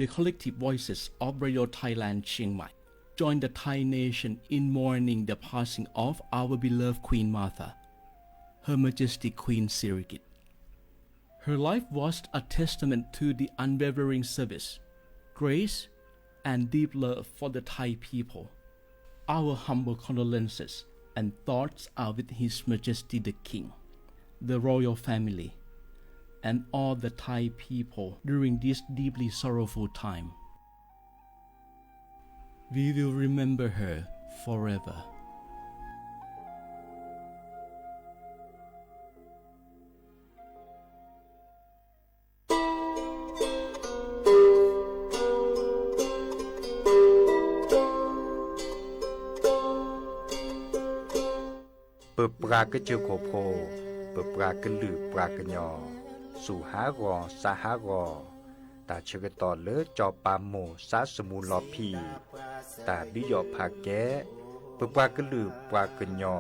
The collective voices of Radio Thailand Chiang Mai join the Thai nation in mourning the passing of our beloved Queen Mother, Her Majesty Queen Sirikit. Her life was a testament to the unwavering service, grace, and deep love for the Thai people. Our humble condolences and thoughts are with His Majesty the King, the royal family, and all the Thai people during this deeply sorrowful time. We will remember her forever. ပပှၤကစၢၢ်ခိၣ်ဖိ, ပပှၤကလုာ်ပှၤကညီ, စူၢ်ဟးဂီၤ စးဟးဂီၤ, တၢ်ဆၢကတီၢ်လၢစီၤပၤမိၢ် စးစမူလီၤဖံး, တၢ်ဒုးယီၣ်ဖးကဲ, ပပှၤကလုာ်ပှၤကညီ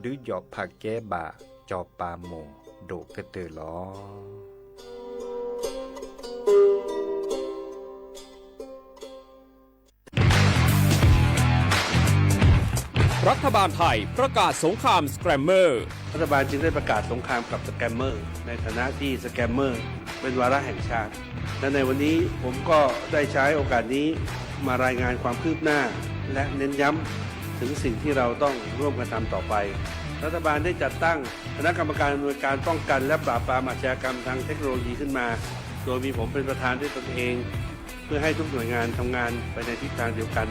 ဒုးယီၣ်ဖးကဲဘၣ်စီၤပၤမိၢ်ဒိၣ်ကတၢၢ်လီၤ. รัฐบาลไทยประกาศสงครามสแกรมเมอร์ รัฐบาลจึงได้ประกาศสงครามกับสแกมเมอร์ ในฐานะที่สแกมเมอร์เป็นวาระแห่งชาติ และในวันนี้ผมก็ได้ใช้โอกาสนี้มารายงานความคืบหน้า และเน้นย้ำถึงสิ่งที่เราต้องร่วมกันทำต่อไป รัฐบาลได้จัดตั้งคณะกรรมการอำนวยการป้องกันและปราบปรามอาชญากรรมทางเทคโนโลยีขึ้นมา โดยมีผมเป็นประธานด้วยตนเอง เพื่อให้ทุกหน่วยงานทำงานไปในทิศทางเดียวกัน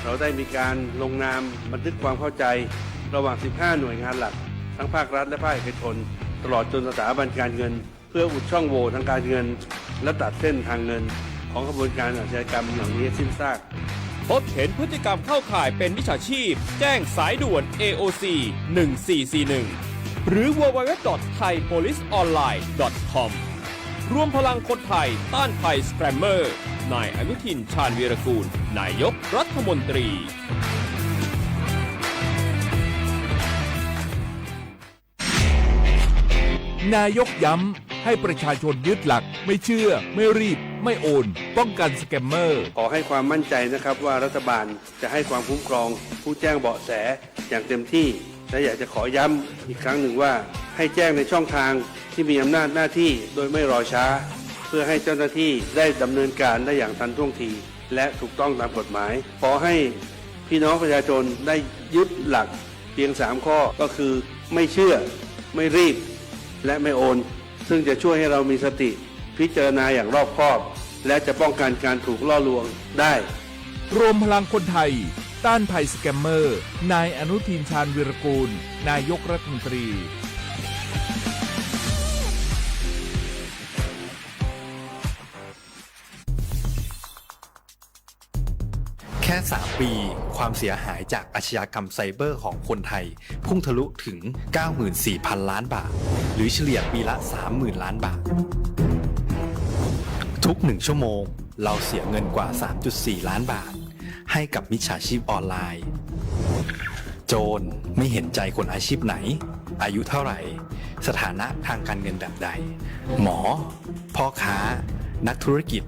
เราได้มีการลงนามบันทึกความเข้าใจระหว่าง สิบห้า หน่วยงานหลัก ทั้งภาครัฐและภาคเอกชน ตลอดจนสถาบันการเงิน เพื่ออุดช่องโหว่ทางการเงิน และตัดเส้นทางเงิน ของขบวนการอาชญากรรมเหล่านี้ให้สิ้นซาก พบเห็นพฤติกรรมเข้าข่ายเป็นมิจฉาชีพ แจ้งสายด่วน เอ โอ ซี หนึ่งสี่สี่หนึ่ง หรือ ดับเบิลยู ดับเบิลยู ดับเบิลยู ดอท ไทยโพลิสออนไลน์ ดอท คอม รวมพลังคนไทยต้านภัยสแกรมเมอร์ นายอนุทิน ชาญวีรกูล นายกรัฐมนตรี นายกย้ำให้ประชาชนยึดหลักไม่เชื่อ ไม่รีบ ไม่โอน ป้องกันสแกมเมอร์ ขอให้ความมั่นใจนะครับว่ารัฐบาลจะให้ความคุ้มครองผู้แจ้งเบาะแสอย่างเต็มที่ และอยากจะขอย้ำอีกครั้งหนึ่งว่า ให้แจ้งในช่องทางที่มีอำนาจหน้าที่โดยไม่รอช้า เพื่อให้เจ้าหน้าที่ได้ดำเนินการได้อย่างทันท่วงที และถูกต้องตามกฎหมาย ขอให้พี่น้องประชาชนได้ยึดหลักเพียงสามข้อ ก็คือ ไม่เชื่อ ไม่รีบ และไม่โอน ซึ่งจะช่วยให้เรามีสติพิจารณาอย่างรอบคอบ และจะป้องกันการถูกล่อลวงได้ รวมพลังคนไทย ต้านภัยสแกมเมอร์ นายอนุทิน ชาญวีรกูล นายกรัฐมนตรี แค่ สาม ปี ความเสียหายจากอาชญากรรมไซเบอร์ของคนไทย พุ่งทะลุถึง เก้าหมื่นสี่พันล้านบาท หรือเฉลี่ยปีละ สามหมื่นล้านบาท ทุกหนึ่งชั่วโมง เราเสียเงินกว่า สามจุดสี่ล้านบาท ให้กับมิจฉาชีพออนไลน์ โจรไม่เห็นใจคนอาชีพไหน อายุเท่าไหร่ สถานะทางการเงินแบบใด หมอ พ่อค้า นักธุรกิจ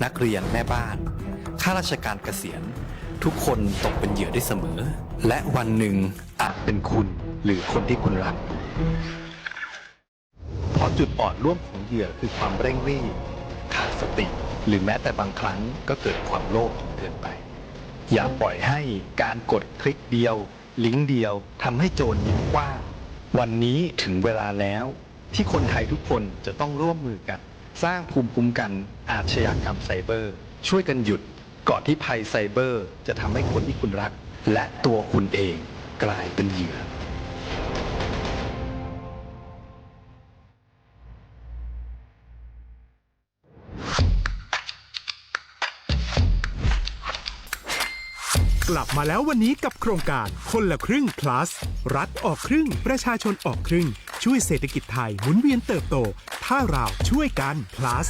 นักเรียน แม่บ้าน ข้าราชการเกษียณ ทุกคนตกเป็นเหยื่อได้เสมอ และวันหนึ่งอาจเป็นคุณหรือคนที่คุณรัก เพราะจุดอ่อนร่วมของเหยื่อคือความเร่งรีบ ขาดสติ หรือแม้แต่บางครั้งก็เกิดความโลภจนเกินไป อย่าปล่อยให้การกดคลิกเดียว ลิงก์เดียว ทำให้โจรยิ้มกว้าง วันนี้ถึงเวลาแล้ว ที่คนไทยทุกคนจะต้องร่วมมือกัน สร้างภูมิคุ้มกันอาชญากรรมไซเบอร์ ช่วยกันหยุด ก่อนที่ภัยไซเบอร์จะทำให้คนที่คุณรัก และตัวคุณเองกลายเป็นเหยื่อ กลับมาแล้ววันนี้กับโครงการคนละครึ่ง plus รัฐออกครึ่ง ประชาชนออกครึ่ง ช่วยเศรษฐกิจไทยหมุนเวียนเติบโต ถ้าเราช่วยกัน plus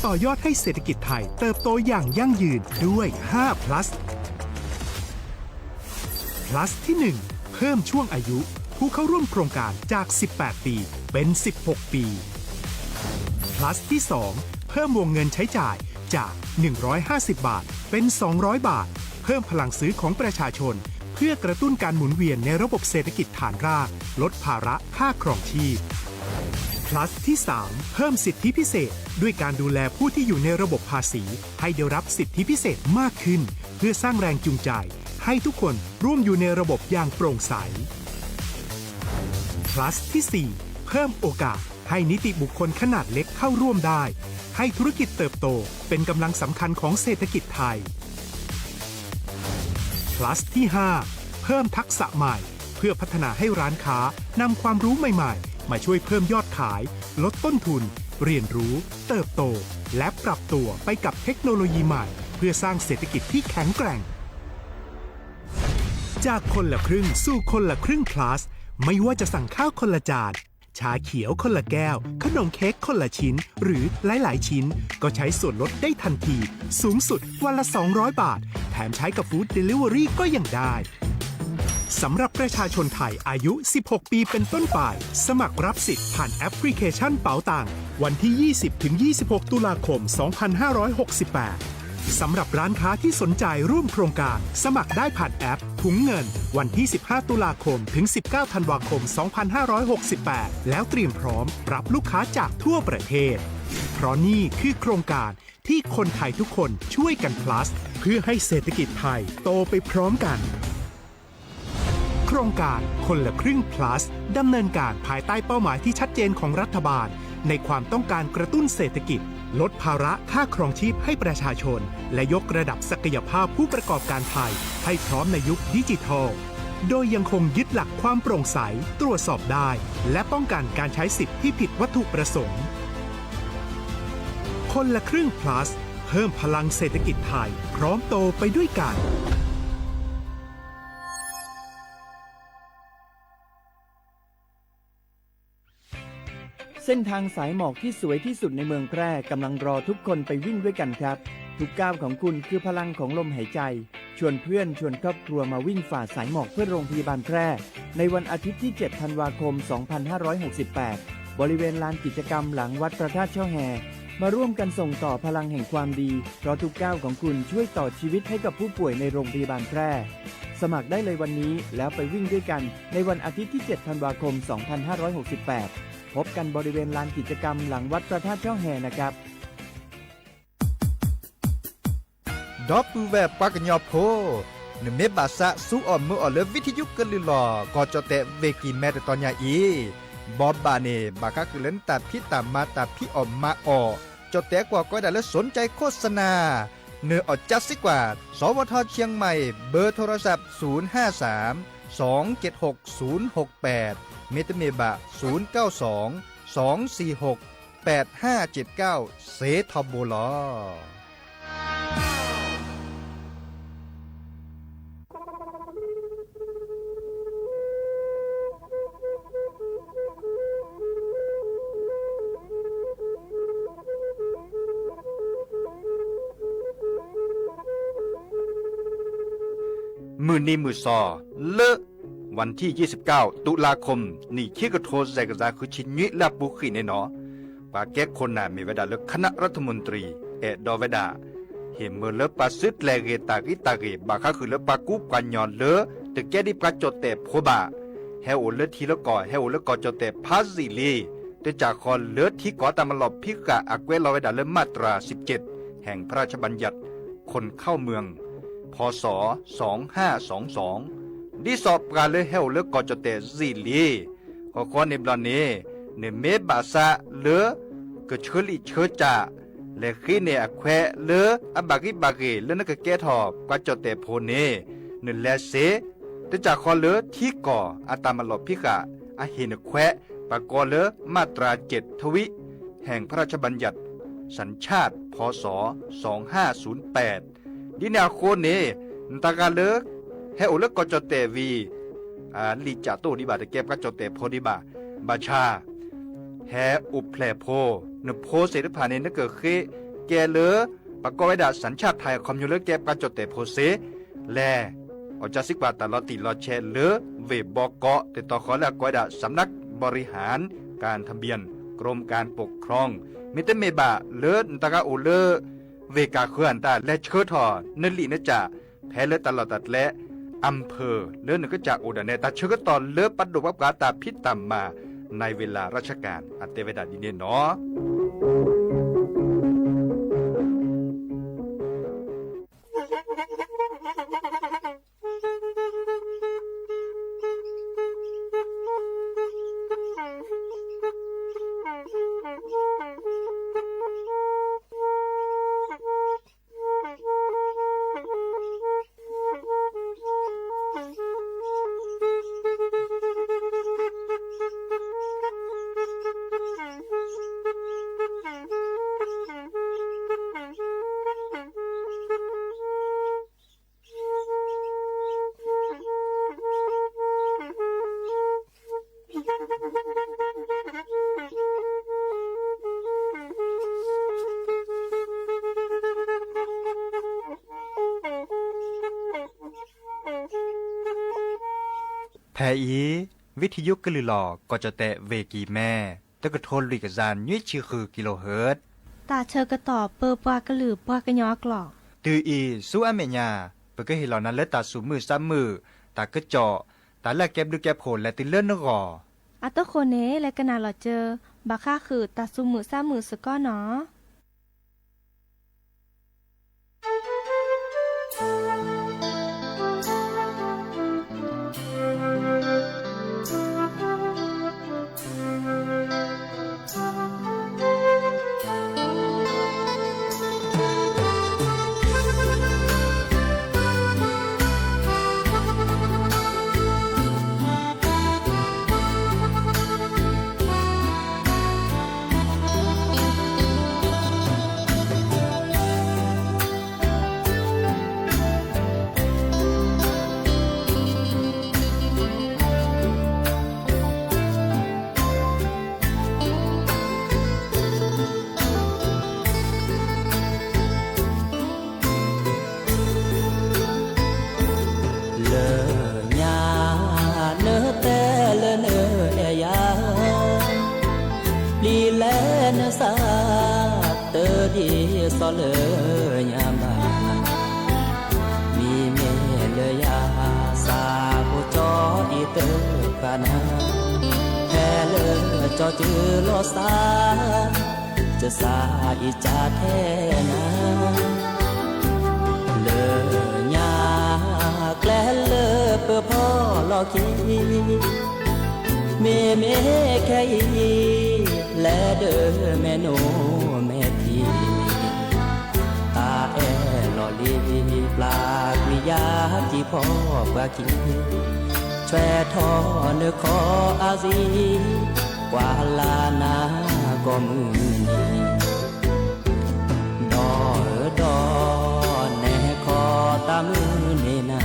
ต่อยอดให้เศรษฐกิจไทยเติบโตอย่างยั่งยืนด้วย ห้า plus plus ที่ หนึ่ง เพิ่มช่วงอายุผู้เข้าร่วมโครงการจาก สิบแปด ปี เป็น สิบหก ปี plus ที่ สอง เพิ่มวงเงินใช้จ่าย จาก หนึ่งร้อยห้าสิบ บาท เป็น สองร้อย บาท เพิ่มพลังซื้อของประชาชน เพื่อกระตุ้นการหมุนเวียนในระบบเศรษฐกิจฐานราก ลดภาระค่าครองชีพ Plus ที่ สาม เพิ่มสิทธิพิเศษ ด้วยการดูแลผู้ที่อยู่ในระบบภาษี ให้ได้รับสิทธิพิเศษมากขึ้น เพื่อสร้างแรงจูงใจ ให้ทุกคนร่วมอยู่ในระบบอย่างโปร่งใส Plus ที่ สี่ เพิ่มโอกาสให้นิติบุคคลขนาดเล็กเข้าร่วมได้ ให้ธุรกิจเติบโต เป็นกำลังสำคัญของเศรษฐกิจไทย Plus ที่ ห้า เพิ่มทักษะใหม่ เพื่อพัฒนาให้ร้านค้านำความรู้ใหม่ๆ มาช่วยเพิ่มยอดขาย ลดต้นทุน เรียนรู้ เติบโต และปรับตัวไปกับเทคโนโลยีใหม่ เพื่อสร้างเศรษฐกิจที่แข็งแกร่ง จากคนละครึ่งสู่คนละครึ่ง Plus ไม่ว่าจะสั่งข้าวคนละจาน ชาเขียวคนละแก้ว ขนมเค้กคนละชิ้น หรือหลายๆ ชิ้น ก็ใช้ส่วนลดได้ทันที สูงสุดวันละ สองร้อย บาท แถมใช้กับ Food Delivery ก็ยังได้ สำหรับประชาชนไทยอายุ สิบหก ปีเป็นต้นไป สมัครรับสิทธิ์ผ่านแอปพลิเคชันเป๋าตัง วันที่ ยี่สิบ ถึง ยี่สิบหก ตุลาคม สองพันห้าร้อยหกสิบแปด สำหรับร้านค้าที่สนใจร่วมโครงการ สมัครได้ผ่านแอปถุงเงิน วันที่ สิบห้า ตุลาคม ถึง สิบเก้า ธันวาคม สองพันห้าร้อยหกสิบแปด แล้วเตรียมพร้อมรับลูกค้าจากทั่วประเทศ เพราะนี่คือโครงการที่คนไทยทุกคนช่วยกัน Plus เพื่อให้เศรษฐกิจไทยโตไปพร้อมกัน โครงการคนละครึ่ง Plus ดำเนินการภายใต้เป้าหมายที่ชัดเจนของรัฐบาล ในความต้องการกระตุ้นเศรษฐกิจ ลดภาระค่าครองชีพให้ประชาชน และยกระดับศักยภาพผู้ประกอบการไทย ให้พร้อมในยุคดิจิทัล โดยยังคงยึดหลักความโปร่งใส ตรวจสอบได้ และป้องกันการใช้สิทธิ์ที่ผิดวัตถุประสงค์ คนละครึ่ง Plus เพิ่มพลังเศรษฐกิจไทย พร้อมโตไปด้วยกัน เส้นทางสายหมอกที่สวยที่สุดในเมืองแพร่กำลังรอทุกคนไปวิ่งด้วยกันครับ ทุกก้าวของคุณคือพลังของลมหายใจ ชวนเพื่อนชวนครอบครัวมาวิ่งฝ่าสายหมอกเพื่อโรงพยาบาลแพร่ ในวันอาทิตย์ที่ เจ็ด ธันวาคม สองพันห้าร้อยหกสิบแปด บริเวณลานกิจกรรมหลังวัดพระธาตุช่อแฮ มาร่วมกันส่งต่อพลังแห่งความดี เพราะทุกก้าวของคุณช่วยต่อชีวิตให้กับผู้ป่วยในโรงพยาบาลแพร่ สมัครได้เลยวันนี้แล้วไปวิ่งด้วยกันในวันอาทิตย์ที่ เจ็ด ธันวาคม สองพันห้าร้อยหกสิบแปด พบกันบริเวณลานกิจกรรมหลังวัดพระธาตุช่อแฮนะครับ ဒီပုၢ်ဝဲၢ်ပှၤကညီဖိ, နမ့ၢ်ဘၣ်ဆၣ်ဆူအီၣ်မုာ်အီၣ်လၢ ဝံထယုကလုာ်လီၤ ကီၢ်ကၠီၣ်တဲၣ် ဝ့ၢ်ကံၢ်မဲ တတီၤညါအံၤ, ဘီဘၣ်န့ၣ် ဘၣ်ဃးဃုာ်လၢနတၢ်ဖံးတၢ်မၤ တၢ်ဖံးအီၣ်မၤအီၣ်, ကၠီၣ်တဲၣ်ကွၢ်ကီဝဲဒၣ်လၢ สนใจโฆษณา နအီၣ်ကၠါစ့ၢ်ကီး สวท เชียงใหม่ เบอร์โทรศัพท์ ศูนย์ห้าสาม สองเจ็ดหก ศูนย์หกแปด မ့တမ့ၢ်ဘၣ် ศูนย์เก้าสอง สองสี่หก แปดห้าเจ็ดเก้า စ့ထီဘိလီၤ. မုၢ်နံၤမုၢ်စီၤ လၢ วันที่ ยี่สิบเก้า ตุลาคม နံၣ်ခံကထိသၢကယၤဃုဆံနွံ လၢအပူၤဃံးန့ၣ်နီၤ, ပှၤကဲခိၣ်နၢ်မ့ၢ်ဝဲဒၣ်လၢ คณะรัฐมนตรี အဲၣ်ဒိးဝဲဒၣ် ဟ့ၣ်မၢလၢပှၤစုကျဲၤဂ့ၤတၢ်ဂ့ၤတၢ်ဂ့ၤ ဘၣ်ဃးဃုာ်လၢပှၤကူပှၤကညီလၢ တကဲဒ်ပှၤကၠီၣ်တဲၣ်ဖိဘၣ်, ဟဲအိၣ်လၢထံလၢကီၢ် ဟဲအိၣ်လၢကီၢ်ကၠီၣ်တဲၣ်ဖးယံာ်လံ, တကးဃီလၢထံကီၢ်တၢ်မၤလီၢ်ဖံးဃာ် အကွဲးလီၤဝဲဒၣ်လၢ มาตราสิบเจ็ด แห่งพระราชบัญญัติคนเข้าเมือง พ.ศ. สองห้าสองสอง ဒ်သိးပှၤလၢဟဲအိၣ်လၢကီၢ်ကၠီၣ်တဲၣ်ယံာ်လံ ဃီဃီန့ၣ်ဘျီန့ၣ် နမ့ၢ်ဘၣ်ဆၣ်လၢ ကဆၢလံာ်ဆၢကၠၢ် လဲၤဃ့န့ၢ်အခွဲးလၢအဘၣ်ဂံၢ်ဘၣ်ဂ့ၤ လၢနကကဲထီၣ်ပှၤကၠီၣ်တဲၣ်ဖိန့ၣ် နလဲၤစ့ တကးဃီလၢထံကီၢ်အတၢ်မၤလီၢ်ဖံးဃာ် အဟ့ၣ်နခွဲး ပှၤကိးလၢ มาตราเจ็ดทวี แห่งพระราชบัญญัติสัญชาติ พ.ศ. สองห้าศูนย์แปด ဒ်န့ၣ်အဃိန့ၣ် နတၢ်ဂၤလၢ ဟဲအိၣ်လၢကီၢ်ကၠီၣ်တဲၣ်ဝံၤ လံာ်ကၠၢ်တအိၣ်ဒံးဘၣ် တကဲပှၤကၠီၣ်တဲၣ်ဖိဒံးဘၣ်, ဘၣ်ဆၣ် ဟဲအိၣ်ဖျဲၣ်ဖိ, နဖိသ့ၣ်တဖၣ်န့ၣ် နကဃ့ကဲလၢ ပှၤကိးဝဲဒၣ် สัญชาติไทย အခီပညီလၢကဲပှၤကၠီၣ်တဲၣ်ဖိစ့, လဲၤ အီၣ်ကၠါစ့ၢ်ကီးတၢ်လီၤတံၢ်လီၤဆဲးလၢ ဝ့ၢ်ဘီကီး တတီၤဃီလၢအကိးဝဲဒၣ် สำนักบริหารการทะเบียน กรมการปกครอง မ့တမ့ၢ်ဘၣ်လၢနတၢ်ဂၤအိၣ်လၢ ဝ့ၢ်ကၢ်ဃၢၤအတၢ်လဲၤဆှၢထီၣ်နလံာ်နကၠၣ် ဖဲလၢတၢ်လီၢ်တၢ်ကျဲ အမ်ဖၢၣ် လၢနကစၢ်အိၣ်ဒီးနဲ တၢ်ဆၢကတီၢ်လၢပဒိၣ်ပှၤပှၤတၢ်ဖံးတၢ်မၤ နၢၢ်ဝ့လၢ်ရၢ်ဆကၣ် အတဲဝဲဒၣ်ဒ်န့ၣ်နီၤ. ဖဲအံၤ ဝံထံယိကလုၢ်လီၢ် ကီၢ်ကၠီၣ်တဲၣ် ဝ့ၢ်ကံၢ်မဲ တကထိလွံၢ်ကယၤနွံဆံဃု kilohertz တၢ်ဆၢကတီၢ်ပၢပှၤကလုာ်ပှၤကညီအကျိာ်. တုၤအံၤဆူအမဲာ်ညါ ပကဟ့ၣ်လီၤနၤလၢတၢ်သူၣ်မုာ်သးမုာ်, တၢ်ကစီၣ်, တၢ်လၢအကဲဘျုးကဲဖှိၣ်လဲၤတုၤလၢနဂီၢ်. အတဃိန့ၣ် လဲၤကနၣ်လီၤစၢၤ ဘၣ်ဃးဃုာ်တၢ်သူၣ်မုာ်သးမုာ်စ့ၢ်ကီးနီၤ. လၢညါ နတဲလၢနအဲၣ်ယၤ, ပျံၤလဲနသး တဒ်သိးလၢညါဘၣ်. မ့မ့ၢ်လၢယၤ သးဖိကၠီအံၤတဖၣ်နၤ, ဖဲလၢကၠီတုၤလီၤသး ကစၢ်အံၤကၢ်ထဲနၤ, လၢညါ ကျဲလၢပဖီၣ်လီၤခံ, မ့မ့ၢ်ခဲအံၤ လဲၤဒၢမဲာ်နိမဲာ်ထံ, တၢ်အဲၣ်လီၤလံ ပျၢ်ကွံာ်ယၤတံၤဖီပှၤခံ, ဆွဲထီၣ်နခီအါစံ ကွၢ်လၢ်နၤကိးမုၢ်နံၤ, ဒီးအၢဒီး နဲခီတၢ်မုာ်န့ၢ်နၤ,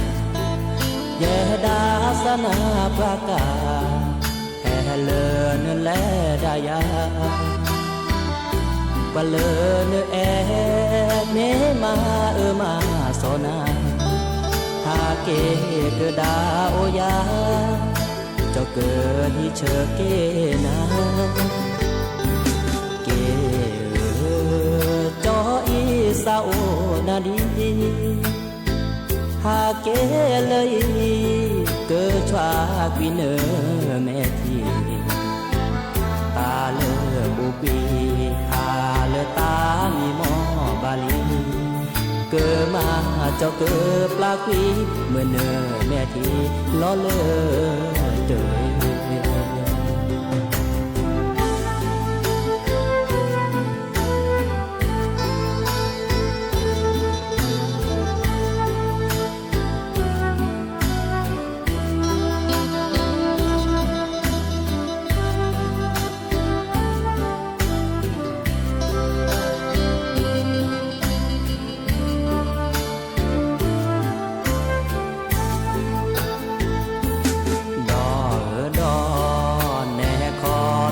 ယဲဒၣ်စၢ်နၤပှၤကၢ် ဖဲလၢနလဲၤဒၣ်ယၤ, ပှၤလၢနအဲၣ် မ့ၢ်မၤအၢမၤစီနၤ, ဟးက့ၤကဒါအိၣ်ယၤ, ကၠီကဟံးဆၢက့ၤနၤ, က့ၤဧၢ, ကၠီအံၤသးအိၣ်နၤလံ ဟးက့ၤလၢအံၤ ကဆွါကွံာ်နမဲာ်ထံ, တၢ်လၢအပူၤကွံာ် ဟးလၢတၢ်မံမီၢ်ဘၣ်လံ, ကမၤကၠီကပျၢ်ကွံာ် မုၢ်နမဲာ်ထံ လီၤလၢတၢ် ဒီးအၢဒီး နဲခီ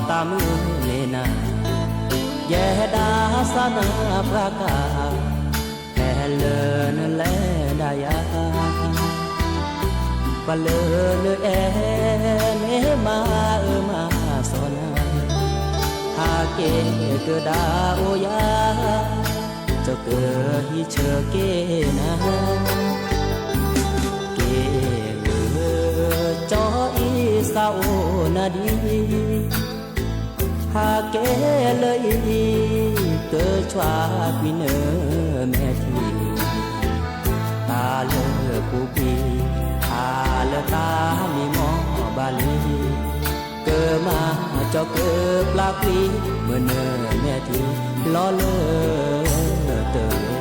တၢ်မုာ်န့ၢ်နၤ, ယဲဒၣ်စၢ်နၤပှၤကၢ် ဖဲလၢနလဲၤဒၣ်ယၤ, ပှၤလၢနအဲၣ် မ့ၢ်မၤအၢမၤစီနၤ, ဟးက့ၤကဒါအိၣ်ယၤ, ကဟံးဆၢက့ၤနၤ, က့ၤလၢကၠီအံၤစးအိၣ်နၤဒံး, ဟးက့ၤလၢအံၤ ကဆှၣ်ကွံာ်နမဲာ်ထံ, တၢ်လၢပူၤကွံာ် ဟးလၢတၢ်မံမီၢ်ဘၣ်လံ, ကမၤကၠီကပျၢ်ကွံာ် မနမဲာ်ထံ လီၤလၢတၢ်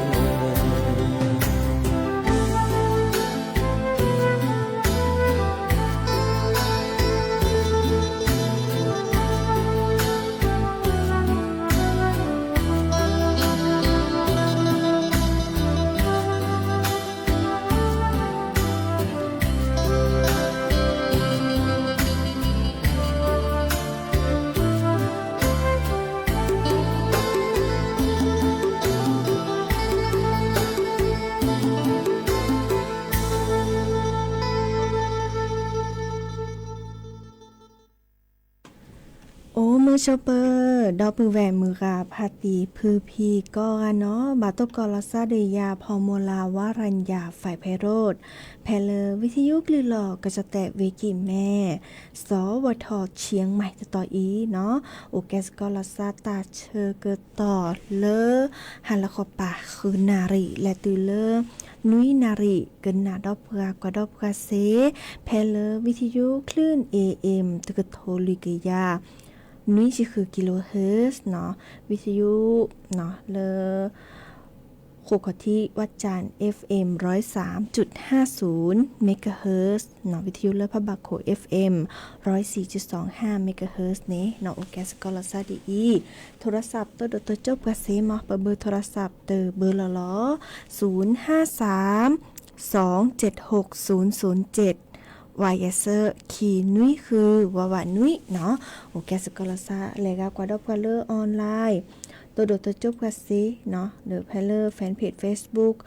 အိၣ်မုာ်ဆိးပၢၤ ဒီပုၢ်ဝဲၢ်မုၢ်ဂၤဖါတံၢ်ဖုဖံကိးဂၤနီၣ်, ဘၣ်တိၢ်ကီးလီၤစၢ်ဒီးယၤ ဖီမီၤလၤ ဝါရၤယၤ ဖဲးဖဲးရိး, ဖဲလၢဝံသယုကလုၢ်လီၤ ကစီၣ်တဲၣ်ဝ့ၢ်ကံၣ်မဲ စီၤဝီၤထီၣ်ဆံမံၤတတီၤအံၤနီၣ်, အိၣ်ကဲစ့ၢ်ကီးလီၤစၢ်တၢ်ဆၢကတီၢ်လၢ ဟါလီၤဃီၤပၤဃုနၣ်ရံၣ် လဲၤတုၤလၢ နွံနၣ်ရံၣ် ကနၣ်ဒီးပှၤကွၢ်ဒီးပှၤစ့ၢ်, ဖဲလၢဝံသယုကလုၢ် A M တကထိလွံၢ်ကယၤ နွံဆံဃု kilohertz နီၣ်, ဝံသယု လၢ ဃိးခီၣ်ထံး ဝၣ်ကၠၣ် F M ร้อยสามจุดห้าศูนย์เมกะเฮิรตซ์ နီၣ်, ဝံသယုလၢဖးဘၣ်ခိၣ် F M ร้อยสี่จุดสองห้าเมกะเฮิรตซ์န့ၣ်နီၣ်, အိၣ်ကဲစ့ၢ်ကီးလီၤစၢ်ဒ်အံၤ, โทรศัพท์ တိၢ်ဒိၣ်တိၢ်ကၠိၣ်ပှၤစ့ၢ်မး, ပဘၢโทรศัพท์ တဘၢလီၤလီၤ, ศูนย์ห้าสาม สองเจ็ดหกศูนย์ศูนย์เจ็ด ဝးယဲၢ်ဆၢ ခံနွံဃု ဝးဝးနွံနီၣ်, အိၣ်ကဲစ့ၢ်ကီးလီၤစၢ် လဲၤဂၤကွၢ်ဒီးပှၤလၢ online တိၢ်ဒိၣ်တိၢ်ကၠိၣ်ပှၤစ့ၢ်နီၣ်, ဒီးဖဲလၢ fanpage Facebook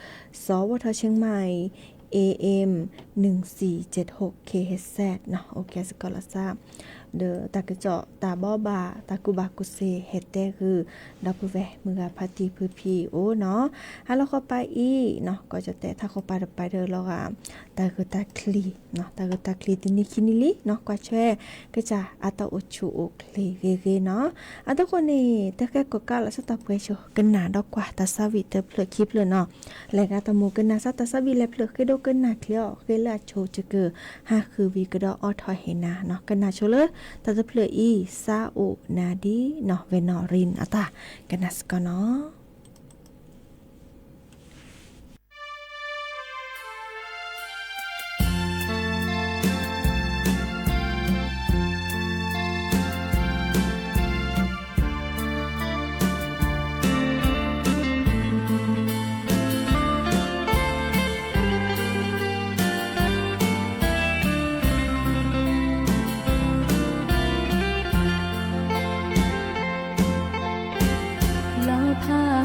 စီၤဝီၤထီၣ်ဆံမံၤ A M หนึ่งสี่เจ็ดหก K H Z နီၣ်, အိၣ်ကဲစ့ၢ်ကီးလီၤစၢ် ဒီးတၢ်ကစီၣ်တၢ်ဘီဘၣ် တၢ်ကူၣ်ဘၣ်ကူၣ်သ့ဟဲတဲဂုာ် ဒီပုၢ်ဝဲၢ်မုၢ်ဂၤဖါတံၢ်ဖုဖံအိၣ်နီၣ်, ဟါလီၤဃီၤပၤအံၤနီၣ်, ကီၢ်ကၠီၣ်တဲၣ်ထးဃီၤပၤတပၤဒၢလီၤဂာ် တၢ်ဂ့ၢ်တၢ်ကျိၤ တၢ်ဂ့ၢ်တၢ်ကျိၤတနံၤခံနံၤလံနီၣ်, ကွၢ်ထွဲ ကစၢ်အတၢ်အိၣ်ဆူၣ်အိၣ်ချ့ဂ့ၤဂ့ၤနီၣ်, အတဃိန့ၣ် တၢ်ဃဲကိးကးလီၤစၢ်တၢ်ပှဲၤဆိ ကနၣ်ဒီးကွၢ်တၢ်သးဝံၣ်တဖျၢၣ်ခံဖျၢၣ်နီၣ်, လဲၤဂၤတၢ်မိၣ်ကနၣ်စၢ်တၢ်သးဝံၣ်လဲၤဖျၢၣ် ဃ့ဒိကနၣ်ချ့အီၤ ဃ့လၢအဆိကတၢၢ် ဟးဃုာ်ဝံၤကဒီးအိးထီၣ်ဟ့ၣ်နၤနီၣ်, ကနၣ်ဆိလၢ တၢ်တဖျၢၣ်အံၤ စးအိၣ်နၤဒ်နီၣ်, ဝဲၢ်နီၣ်ရံၣ်အတၢ်ကနၣ်စ့ၢ်ကီးနီၣ်. လီၤဖး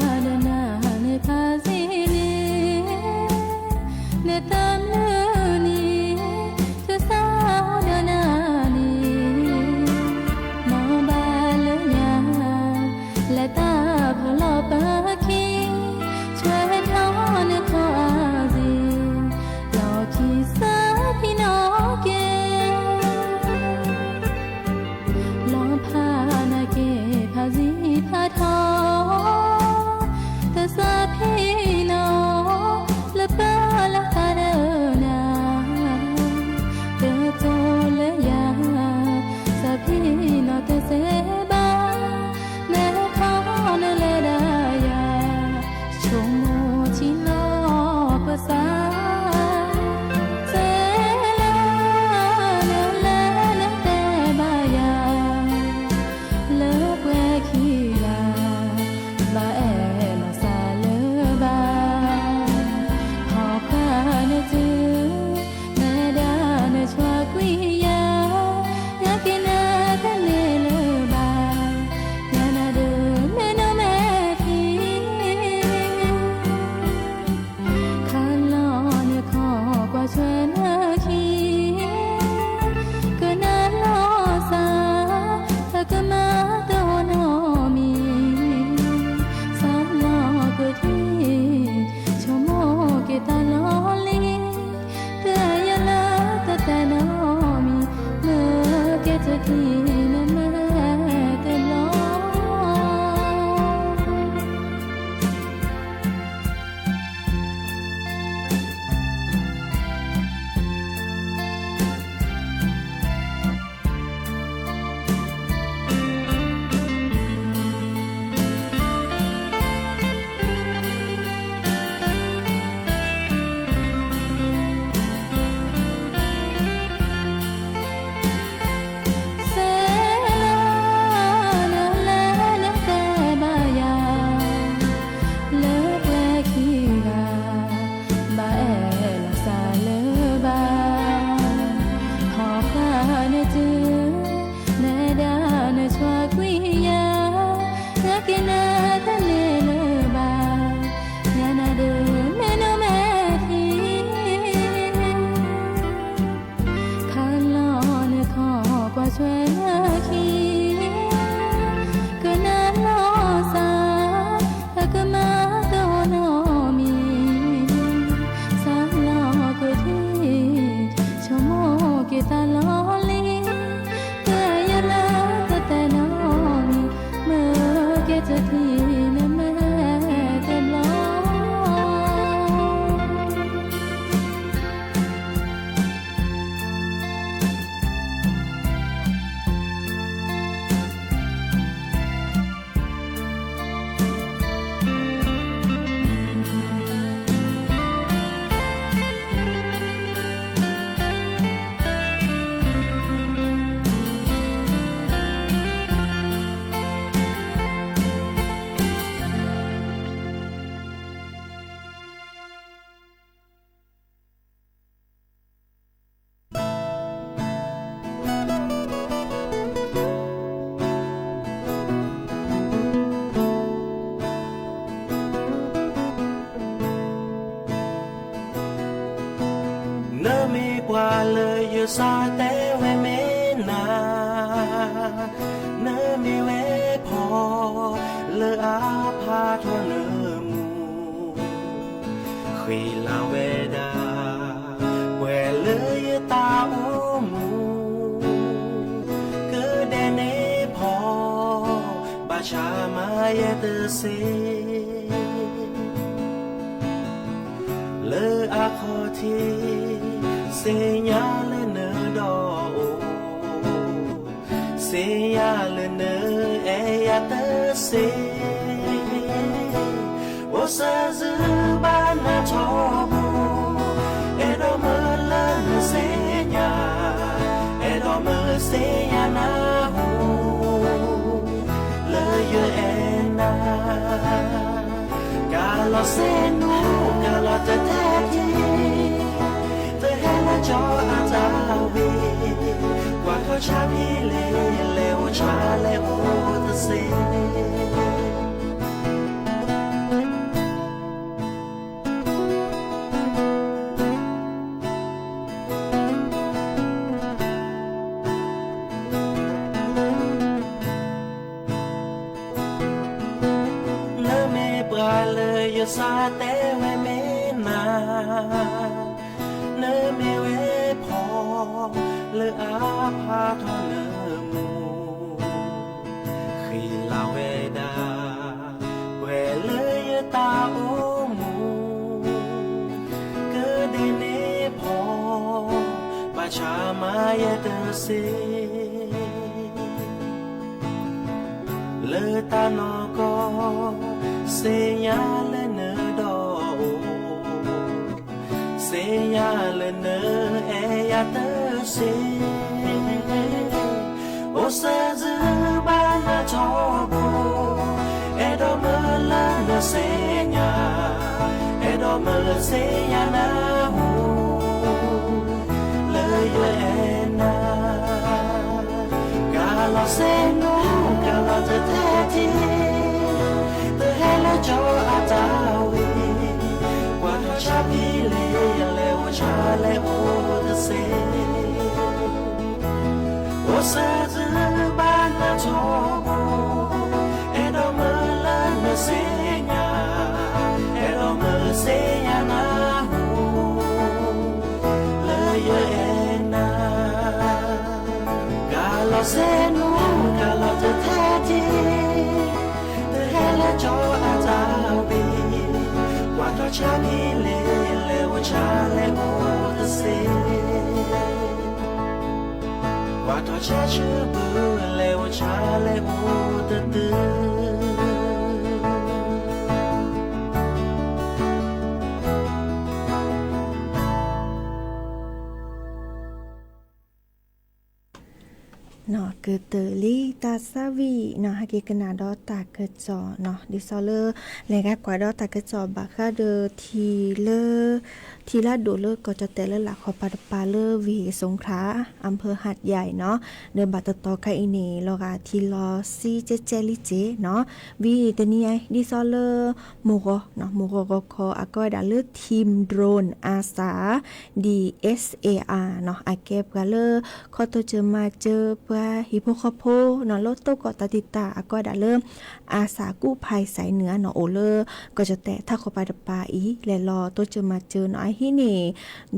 ကစၢ်တဲဝဲမ့ၢ်နၤ, နမ့ၢ်ဝဲဖီ လၢအဖးထီၣ်နမူ, ဃ့လၤဝဲဒၣ် ပှဲၤလၢယတၢ်အိၣ်မူ, ကဒဲးန့ၢ်ဖီ ဘၣ်ဆၣ်မၤယဲတသ့ လၢအခီၣ်ထံး သ့ၣ်ညါလၢနဒီးအိၣ်, သ့ၣ်ညါလၢနအဲၣ်ယၤတသ့, အိၣ်စၢၤစုဘၣ်နၤထီဘိ, အဲၣ်ဒိးမၢလၢနသ့ၣ်ညါ, အဲၣ်ဒိးမၢသ့ၣ်ညါနၢ်ဟူ လၢယအဲၣ်နၤ, ကလီၤစ့နူ ကလီၤတထဲထံ, တဟဲလၢကၠီအတၢ်ဝံၤ, ကွၢ်ထီၣ်ဆါဖံလ့ၤ လဲၤအိၣ်ဆါလဲၤအိၣ်တသ့ နမ့ၢ်ပှၤလၢယစၢ်တဲဝဲမ့ၢ်နၤ, နမ့ၢ်ဝဲဖီ လၢအဖးထီၣ်လၢမူ, ဃ့လၤဝဲဒၣ် ပှဲၤလၢယတၢ်အိၣ်မူ, ကဒဲးန့ၢ်ဖီ ဘၣ်ဆၣ်မၤယဲတသ့ လၢတၢ်နီၢ်ကီၢ် သ့ၣ်ညါလၢနဒီးအိၣ်, သ့ၣ်ညါလၢနအဲၣ်ယၤတသ့, အိၣ်စၢၤစုဘၣ်နၤထီဘိ, အဲၣ်ဒိးမၢလၢနသ့ၣ်ညါ, အဲၣ်ဒိးမၢသ့ၣ်ညါနၢ်ဟူ လၢယအဲၣ်နၤ, ကလီၤစ့နူ ကလီၤတထဲထံ, တဟဲလၢကၠီအတၢ်ဝံၤ, ကွၢ်ထီၣ်ဆါဖံလ့ၤ လဲၤအိၣ်ဆါလဲၤအိၣ်တသ့ အိၣ်စၢၤစုဘၣ်နၤထီဘိ, အဲၣ်ဒိးမၢလၢနသ့ၣ်ညါ, အဲၣ်ဒိးမၢသ့ၣ်ညါနၢ်ဟူ လၢယအဲၣ်နၤ, ကလီၤစ့နူ ကလီၤတထဲထံ, တဟဲလၢကၠီအတၢ်ဝံၤ, ကွၢ်ထီၣ်ဆါဖံလ့ၤ လဲၤအိၣ်ဆါလဲၤအိၣ်တသ့ ကွၢ်ထီၣ်ဆါဆၢဘု လဲၤအိၣ်ဆါလဲၤအိၣ်တတုၤ နီၢ်ကတၢၢ်လံတၢ်သၣ်ဝံၤနီၢ် ဟဲက့ၤကနၣ်ဒီးတၢ်ကစီၣ်နီၢ် ဒ်သိးလၢ လဲၤဂၤကွၢ်ဒီးတၢ်ကစီၣ်ဘၣ်ဃးဒီးထံလၢ ထံလၢဒိၣ်လၢကီၢ်ကၠီၣ်တဲၣ်လၢလာ်ခီပၤတပၤလၢ ဝ့ၢ်စူခရၣ် အၣ်ဖၢၣ်ဟးယါအံၤနီၢ် ဒီးဘၣ်တတီၤခါအံၤန့ၣ် လီၤဂာ်ထံလီၤဆံကဲကဲလံက့နီၢ် ဝံၤတနံၤအံၤ ဒ်သိးလၢ မိၢ်ဂီၤ မိၢ်ဂီၤဂီၤခီအကိးဝဲဒၣ်လၢ Team Drone ASA DSAR နီၢ် အကဲပှၤလၢ ခီတိစၢၤမၤစၢၤပှၤဟံၣ်ဖိဃီဖိနီၢ် လၢတိၢ်ကီၢ်တၢ်တံာ်တာ်အကိးဝဲဒၣ်လၢ အၤစၣ်ကူၣ်ဖးစဲးနုာ်နီၢ် အိၣ်လၢ ကီၢ်ကၠီၣ်တဲၣ်ထးခိၣ်ပၤတပၤအံၤ လဲၤလီၤတိစၢၤမၤစၢၤနီၢ် အဟံးန့ၢ်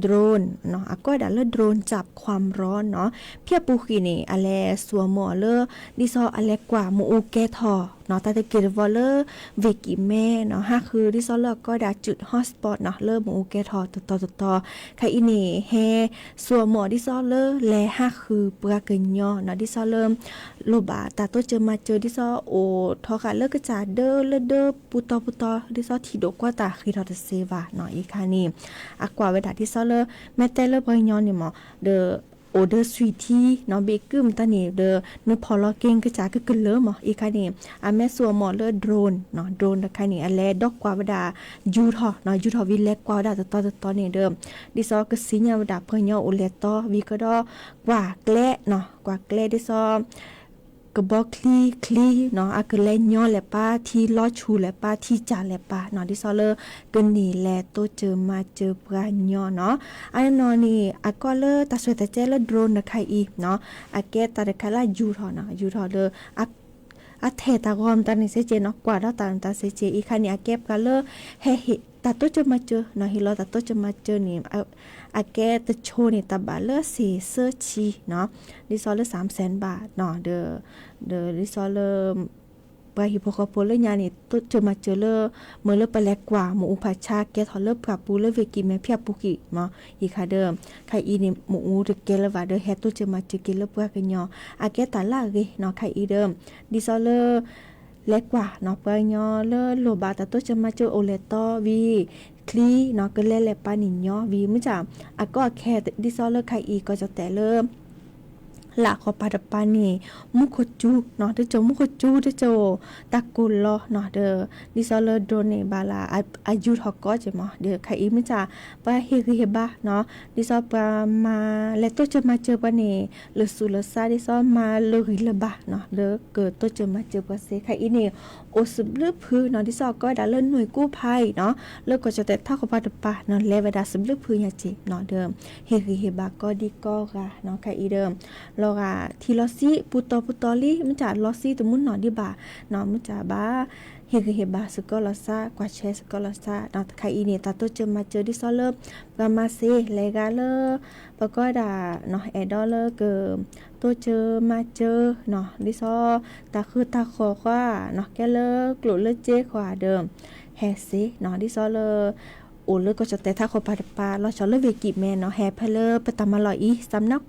drone နီၢ် အကိးဝဲဒၣ်လၢ drone จับความร้อน နီၢ် ဖဲအပူၤကွံာ်န့ၣ် အလဲၤစိာ်မီၢ်အီၤလၢ ဒ်သိးအလဲၤကွၢ်မ့ၣ်အူကဲထီၣ်နီၢ် တၢ်တက့ၢ်တဝီလၢ ဝ့ၢ်ကံၣ်မဲနီၢ် ဟးဃုာ်ဒ်သိးလၢအကိးဝဲဒၣ် จุด hotspot နီၢ် လၢမ့ၣ်အူကဲထီၣ်တတီၤတတီၤ ခဲအံၤန့ၣ် ဟဲစိာ်မီၢ်ဒ်သိးလၢလဲၤဟးဃုာ်ပှၤကညီနီၢ် ဒ်သိးလၢ လိၣ်ဘၣ်တၢ်တိစၢၤမၤစၢၤဒ်သိးအိၣ်ထီၣ်ဃာ်လၢကစၢ်ဒၢလၢဒၢပူၤတီပူၤတီ ဒ်သိးထံဒိၣ်ကွၢ်တၢ်ဃ့ထီၣ်တသ့ဘၣ်နီၢ် အံၤခါန့ၣ် အကွၢ်ဝဲဒၣ်ဒ်သိးလၢ မ့ၢ်တဲလၢပှၤကညီန့ၣ်မး ဒီး အိၣ်ဒီးစွံၣ်ထံနီၢ် ဘ့ၣ်ကုၢ်မတၤန့ၣ်ဒီး နဖီၣ်လီၤက့ၤကစၢ်ကကလၢာ်မး အံၤခါန့ၣ် အမ့ၢ်စိာ်မီၢ်လၢ drone နီၢ် drone တခါန့ၣ် အလဲၤဒီးကွၢ်ဝဲဒၣ် ယူၤထီၣ်နီၢ် ယူၤထီၣ်ဝံၤလဲၤကွၢ်ဝဲဒၣ်တတီၤတတီၤန့ၣ်ဒီး ဒ်သိးကသ့ၣ်ညါဝဲဒၣ်ပှၤကညီအိၣ်လဲၤတီ ဝံၤကဒီး ကွၢ်ကျဲနီၢ် ကွၢ်ကျဲဒ်သိး ကဘီချံချံနီၤ အကလဲၤညီလဲၤပာ် ထံလီၤဆူၣ်လဲၤပာ် ထံစၢ်လဲၤပာ်နီၤ ဒ်သိးလၢ ကန့ၢ်လဲၤတိစၢၤမၤစၢၤပှၤကညီနီၤ. အနီၢ်နီၢ်န့ၣ် အကီၢ်လၢတၢ်ဆှၢတၢ်ကဲလၢ drone တခါအံၤနီၤ အကဲတၢ်တခါလၢယူၤထီၣ်နီၤ ယူၤထီၣ်ဒီး အထဲၣ်တၢ်ဂီၤမတၤန့ၣ်စ့ၢ်ကီးနီၤ ကွၢ်ဒီးတၢ်မတၤစ့ၢ်ကီး အံၤခါန့ၣ် အကဲပှၤလၢ ဟဲဟ့ၣ်တၢ်တိစၢၤမၤစၢၤနီၤ ဟ့ၣ်လီၤတၢ်တိစၢၤမၤစၢၤန့ၣ် အကဲတဆိန့ၣ် တၢ်ဘၣ်လၢစ့ၢ်ဆၢဆံနီၤ ဒ်သိးလၢ စၢမ်စဲၣ်ဘၣ်နီၤ ဒီး ဒီးဒ်သိးလၢ ပှၤဟံၣ်ဖိဃီဖိလၢညါန့ၣ် တိစၢၤမၤစၢၤလၢ မ့ၢ်လၢပလဲၤကွၢ်မ့ၣ်အူဖးဆါ ကဲထီၣ်လၢပှၢ်ပူၤလၢ ဝ့ၢ်ကံၣ်မဲ ဖၠၣ်ပူၤကံၣ်မး အံၤခါဒီး ခါအံၤန့ၣ် မ့ၣ်အူတကဲလၢၤဘၣ်ဒီး ဟဲတိစၢၤမၤစၢၤက့ၤလၢပှၤကညီ အကဲတၢ်လၢအဂ့ၤနီၤ ခါအံၤဒီး ဒ်သိးလၢ လဲၤကွၢ်နီၤ ပှၤကညီလၢလိၣ်ဘၣ်တၢ်တိစၢၤမၤစၢၤအိၣ်လဲၤတီဝံၤ ချံနီၤ ကလဲၤလဲၤပာ်န့ၣ်ညီဝံၤ မ့ၢ်တၢ် အကီၢ်ခဲ ဒ်သိးလၢခါအံၤ ကီၢ်ကၠီၣ်တဲၣ်လၢ လၢ်ဃီပၤတပၤန့ၣ် မူခိၣ်စူၤနီၤ တစိၢ်မူခိၣ်စူၤ တစိၢ်တၢ်ကိၢ်လီၤနီၤ ဒီး ဒ်သိးလၢ drone န့ၣ် ဘၣ်လၢ အယူၤထီၣ်ကီက့ၤမး ဒီးခါအံၤမ့ၢ်တၢ် ပှၤဟ့ၣ်ဂံၢ်ဟ့ၣ်ဘါနီၤ ဒ်သိးပှၤမၤလဲၤတိစၢၤမၤစၢၤပှၤန့ၣ် လၢာ်ဆူၣ်လၢာ်ဆါ ဒ်သိးမၤလၢဂံၢ်လၢဘါနီၤ လၢကတိစၢၤမၤစၢၤပှၤစ့ၢ် ခါအံၤန့ၣ် အိၣ်စဘျုးဖုနီၤ ဒ်သိးအကီဒၣ်လၢ နွံကူဖဲနီၤ လၢကီၢ်ကၠီၣ်တဲၣ်ထးခိၣ်ပၤတပၤနီၤ လဲၤဝဲဒၣ်စဘျုးဖုညါစ့ၢ်နီၤ ဒီး ဟ့ၣ်ဂံၢ်ဟ့ၣ်ဘါကိးဒံကိးဂၤနီၤ ခါအံၤဒီး လီၤဂာ်ထံလီၤဆံး ပူၤတီၤပူၤတီၤလံ မ့ၢ်တၢ်လီၤဆံးတမူနီၢ်ဒံးဘၣ်နီၤ မ့ၢ်တၢ်ဘၣ် ဟ့ၣ်ဂံၢ်ဟ့ၣ်ဘါစ့ၢ်ကီးလီၤစၢ် ကွၢ်ဆၢစ့ၢ်ကီးလီၤစၢ်နီၤ ခါအံၤန့ၣ် တၢ်တိစၢၤမၤစၢၤဒ်သိးလၢ ပှၤမၤစ့ၢ် လဲၤဂၤလၢ ပကီဒၣ်နီၤ အဲၣ်ဒိးလၢက တိစၢၤမၤစၢၤနီၤ ဒ်သိး တၢ်ဃုတၢ်ဃီၣ်ဃီနီၤ ကဲလၢကျိၣ်လၢစ့ဃီဒီး ဟဲစ့ၢ်နီၤ ဒ်သိးလၢ အိၣ်လၢကီၢ်ကၠီၣ်တဲၣ်ထးခိၣ်ပၤတပၤ လီၤဆီလၢဝ့ၢ်ကံၣ်မဲနီၤ ဟဲဖဲလၢပတၢ်မၤလီၢ်အံၤ สำนัก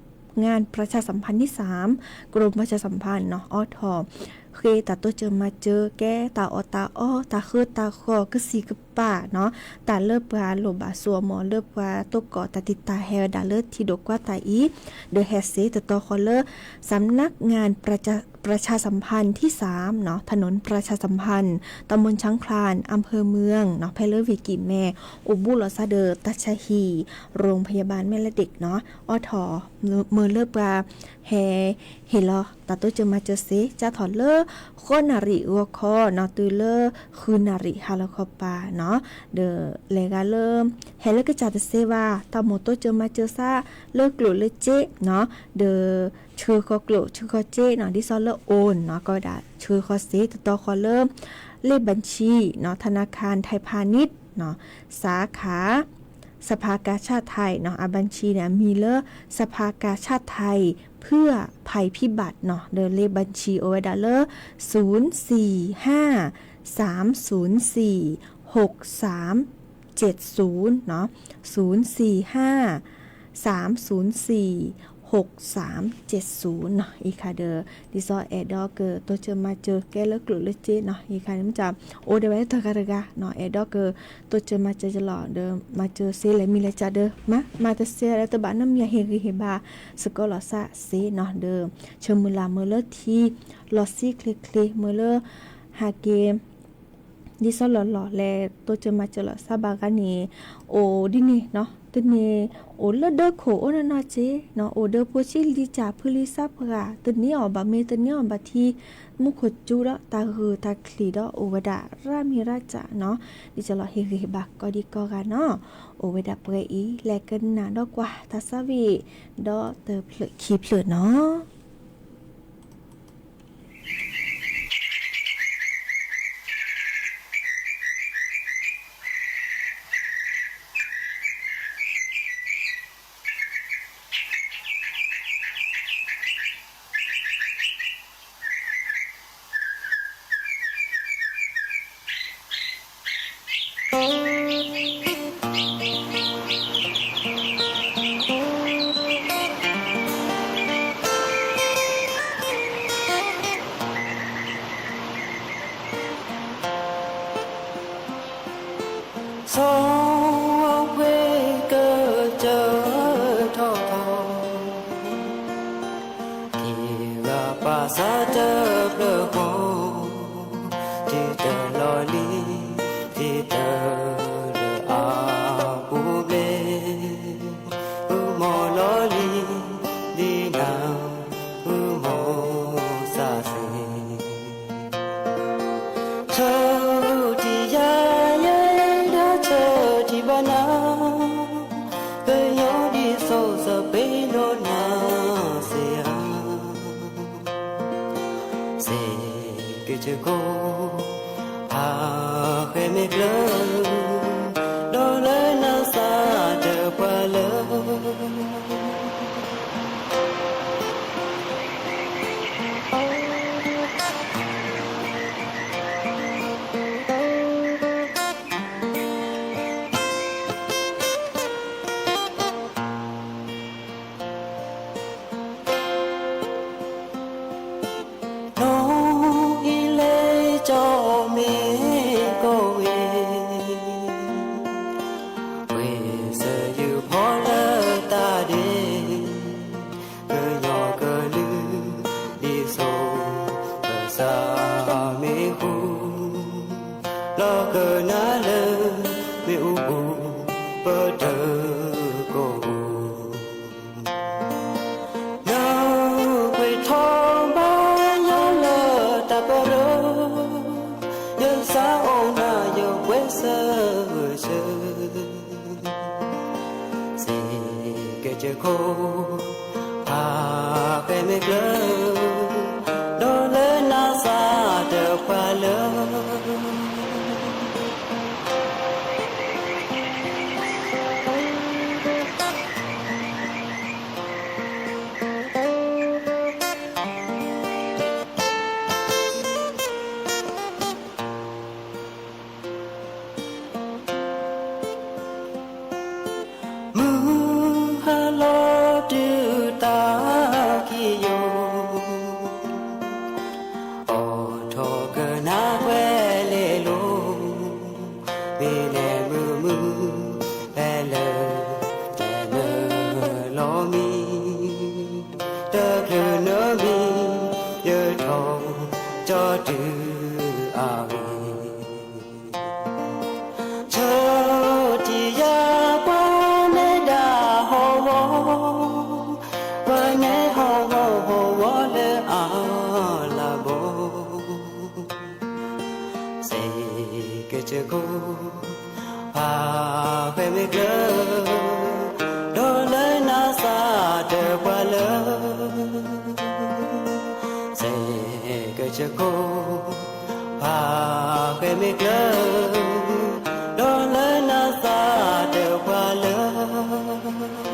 งานประชาสัมพันธ์ที่สาม กรมประชาสัมพันธ์နီၤ အိးထီၣ် ဃ့တၢ်တိစၢၤမၤစၢၤ ကဲတၢ်အီၣ်တၢ်အီ တၢ်ဃုတၢ်ဃီၣ် ကစံၣ်ကပၤနီၤ တၢ်လၢပှၤလိၣ်ဘၣ်စိအမီၤ လၢပှၤတိၢ်ကီၣ်တၢ်တံာ်တာ်ဟဲဝဲဒၣ်လၢထံဒိၣ်ကွၢ်တၢ်အံၤ ဒီးဟဲစ့ၢ်တတီၤဃီလၢ สำนักงานประชาสัมพันธ์ที่สามနီၤ ถนนประชาสัมพันธ์ ตำบลช้างคลาน อำเภอเมืองနီၤ ဖဲလၢဝ့ၢ်ကံၣ်မဲ အိၣ်ဘူးလိာ်သးဒီး ตาชาฮี โรงพยาบาลแม่ละเด็กနီၤ အိးထီၣ် မ့ၢ်လၢပှၤ ဟဲ ဟ့ၣ်လီၤတၢ်တိစၢၤမၤစၢၤစ့ၢ် ကၢ်ထီၣ်လၢ ဃိးနၣ်ရံၣ်ဂီၤခီနီၤ တုၤလၢ ဃုနၣ်ရံၣ်ဟါလီၤခီပၤနီၤ ဒီးလဲၤဂၤလၢ ဟဲလၢကစၢ်တစ့ဘၣ် တၢ်မိၣ်တိစၢၤမၤစၢၤသး လၢကျိၣ်လၢစ့နီၤ ဒီး ဆှၢဃီၤကျိၣ်ဆှၢဃီၤစ့နီၤ ဒ်သိးလၢအိၣ်နီၤ ကီးဝဲဒၣ် ဆှၢဃီၤစ့ၢ်တတီၤဃီလၢ เลขบัญชีနီၤ ธนาคารไทยพาณิชย์နီၤ สาขา สภากาชาดไทยနီၤ အဘၣ်ဆံန့ၣ် အမံၤလၢ สภากาชาดไทยเพื่อภัยพิบัติနီၤ ဒီးเลขบัญชีအိၣ်ဝဲဒၣ်လၢ ศูนย์สี่ห้า สามศูนย์สี่ หกสามเจ็ดศูนย์နီၤ ศูนย์สี่ห้า สามศูนย์สี่ หกสามเจ็ดศูนย์နီၤ အံၤခါဒီး ဒ်သိးအဲၣ်ဒိးကတိစၢၤမၤစၢၤကဲလၢကျိၣ်လၢစ့နီၤ အံၤခါန့ၣ်မ့ၢ်တၢ် အိၣ်ဒံးဝဲတဂၤတဂၤနီၤ အဲၣ်ဒိးကတိစၢၤမၤစၢၤယလီၤ ဒီးမၤစၢၤစ့လဲၣ်မံၤလဲၣ်ကဒီး မၤ မၤတစ့လၢတဘၣ်နီတမံၤ ဟ့ၣ်ဂံၢ်ဟ့ၣ်ဘါ စ့ၢ်ကီးလီၤစၢ်စ့နီၤ ဒီး ဆၢမုၢ်လၢ်မ့ၢ်လၢထံ လီၤဆံးချ့ချ့ မ့ၢ်လၢ ဟးက့ၤ ဒ်သိးလီၢ်လီၢ်လဲၤတိစၢၤမၤစၢၤလီၤစၢ်ဘၣ်ဂၤန့ၣ် အိၣ်ဒ်န့ၣ်နီၤ တန့ၢ် အိၣ်လၢဒၢခိၣ်အိၣ်နီၢ်နီၢ်စ့နီၤ အိၣ်ဒီးဖိဆံးလံၤစၢ်ဖုလံၤသးပှၢ် တန့ၢ်အီၣ်ဘၣ်မ့ၤ တန့ၢ်အီၣ်ဘၣ်ထံ မူခိၣ်စူၤဒီးတၢ်ဂုာ်တၢ်ချံးဒီးအိၣ်ဝဲဒၣ်ရၣ်မံၤရၣ်စၢ်နီၤ ဒ်သိးလီၤဟ့ၣ်ဂံၢ်ဟ့ၣ်ဘါကိးဒံကိးဂၤနီၤ အိၣ်ဝဲဒၣ်ပှဲၤအံၤ လဲၤကနၣ်ဒီးကွၢ်တၢ်သးဝံၣ် ဒီးတဖျၢၣ်ခံဖျၢၣ်နီၤ ဆီအဝဲကစၢၢ်ထီၣ်ထီ က့ၤဂၤပာ်စၢၤတဖျၢၣ်ဃီ, တုၤတလီၤလံ, တုၤတလၢအပူၤဘျဲၣ်, ဃုမီၤလီၤလံ, ဒ်နၤဃုမီၤစၢ်သ နၤ, ကယီဒ်စိစပ့ၤဒိၣ်နၤစ့ဧါ, စ့ၢ်ကီးစ့ၢ်ကီး, ဖးဃဲမ့ၢ်ကျၢၤ, ဒီးလၢနၤသးတပှၢ်လၢ နီၢ်အံၤလဲၤကၠီမ့ၢ်ကီၢ်ဝဲ, ဝ့ၢ်စၢၤယုၢ်ဖီလၢတၢ်ဒဲး, ကယီကလုၢ်ဒ်စိၤ ကစၢ်မ့ၢ်ဃူ, လီၤကနၣ်လၢမ့ၣ်အူပူၤ ပတၢ်ကိၢ်ပူၤ နကွၢ်ထီၣ်ဘါယွၤလၢတၢ်ပရၢ, ယသးအိၣ်နၤယပှဲၤဆၢဂ့ၤဆၢ, စ့ၢ်ကီးစ့ၢ်ကီး, ဖးဃဲမ့ၢ်ကျၢၤ, ဒီးလၢနၤသးတပှၢ်လၢ မုၢ်ဟါလီၤတုၤတၢ်ခံယိာ်, အိးထီၣ်ကနၣ်ကွဲၤလ့လိၤ, မ့ၢ်လဲၤမုာ်မုာ်ဖဲလၢ နနၢၤလီၤမံ, တချုးနၢၤမံ, ယထီၣ်ကၠီတုၤအဂ့ၢ် ဆၢထံယၤပှၤနဲဒၣ်ဟီၣ်ဝီ, ပှၤနဲဟီၣ်ဝီဟီၣ်ဝီလၢအလၤဘီ, စ့ၢ်ကီးစ့ၢ်ကီး, ဖးဃဲမ့ၢ်ကျၢၤ, ဒီးလၢနၤသးတပှၢ်လၢ စ့ၢ်ကီးစ့ၢ်ကီး, ဖးဃဲမ့ၢ်ကျၢၤ, ဒီးလၢနၤသးတပှၢ်လၢ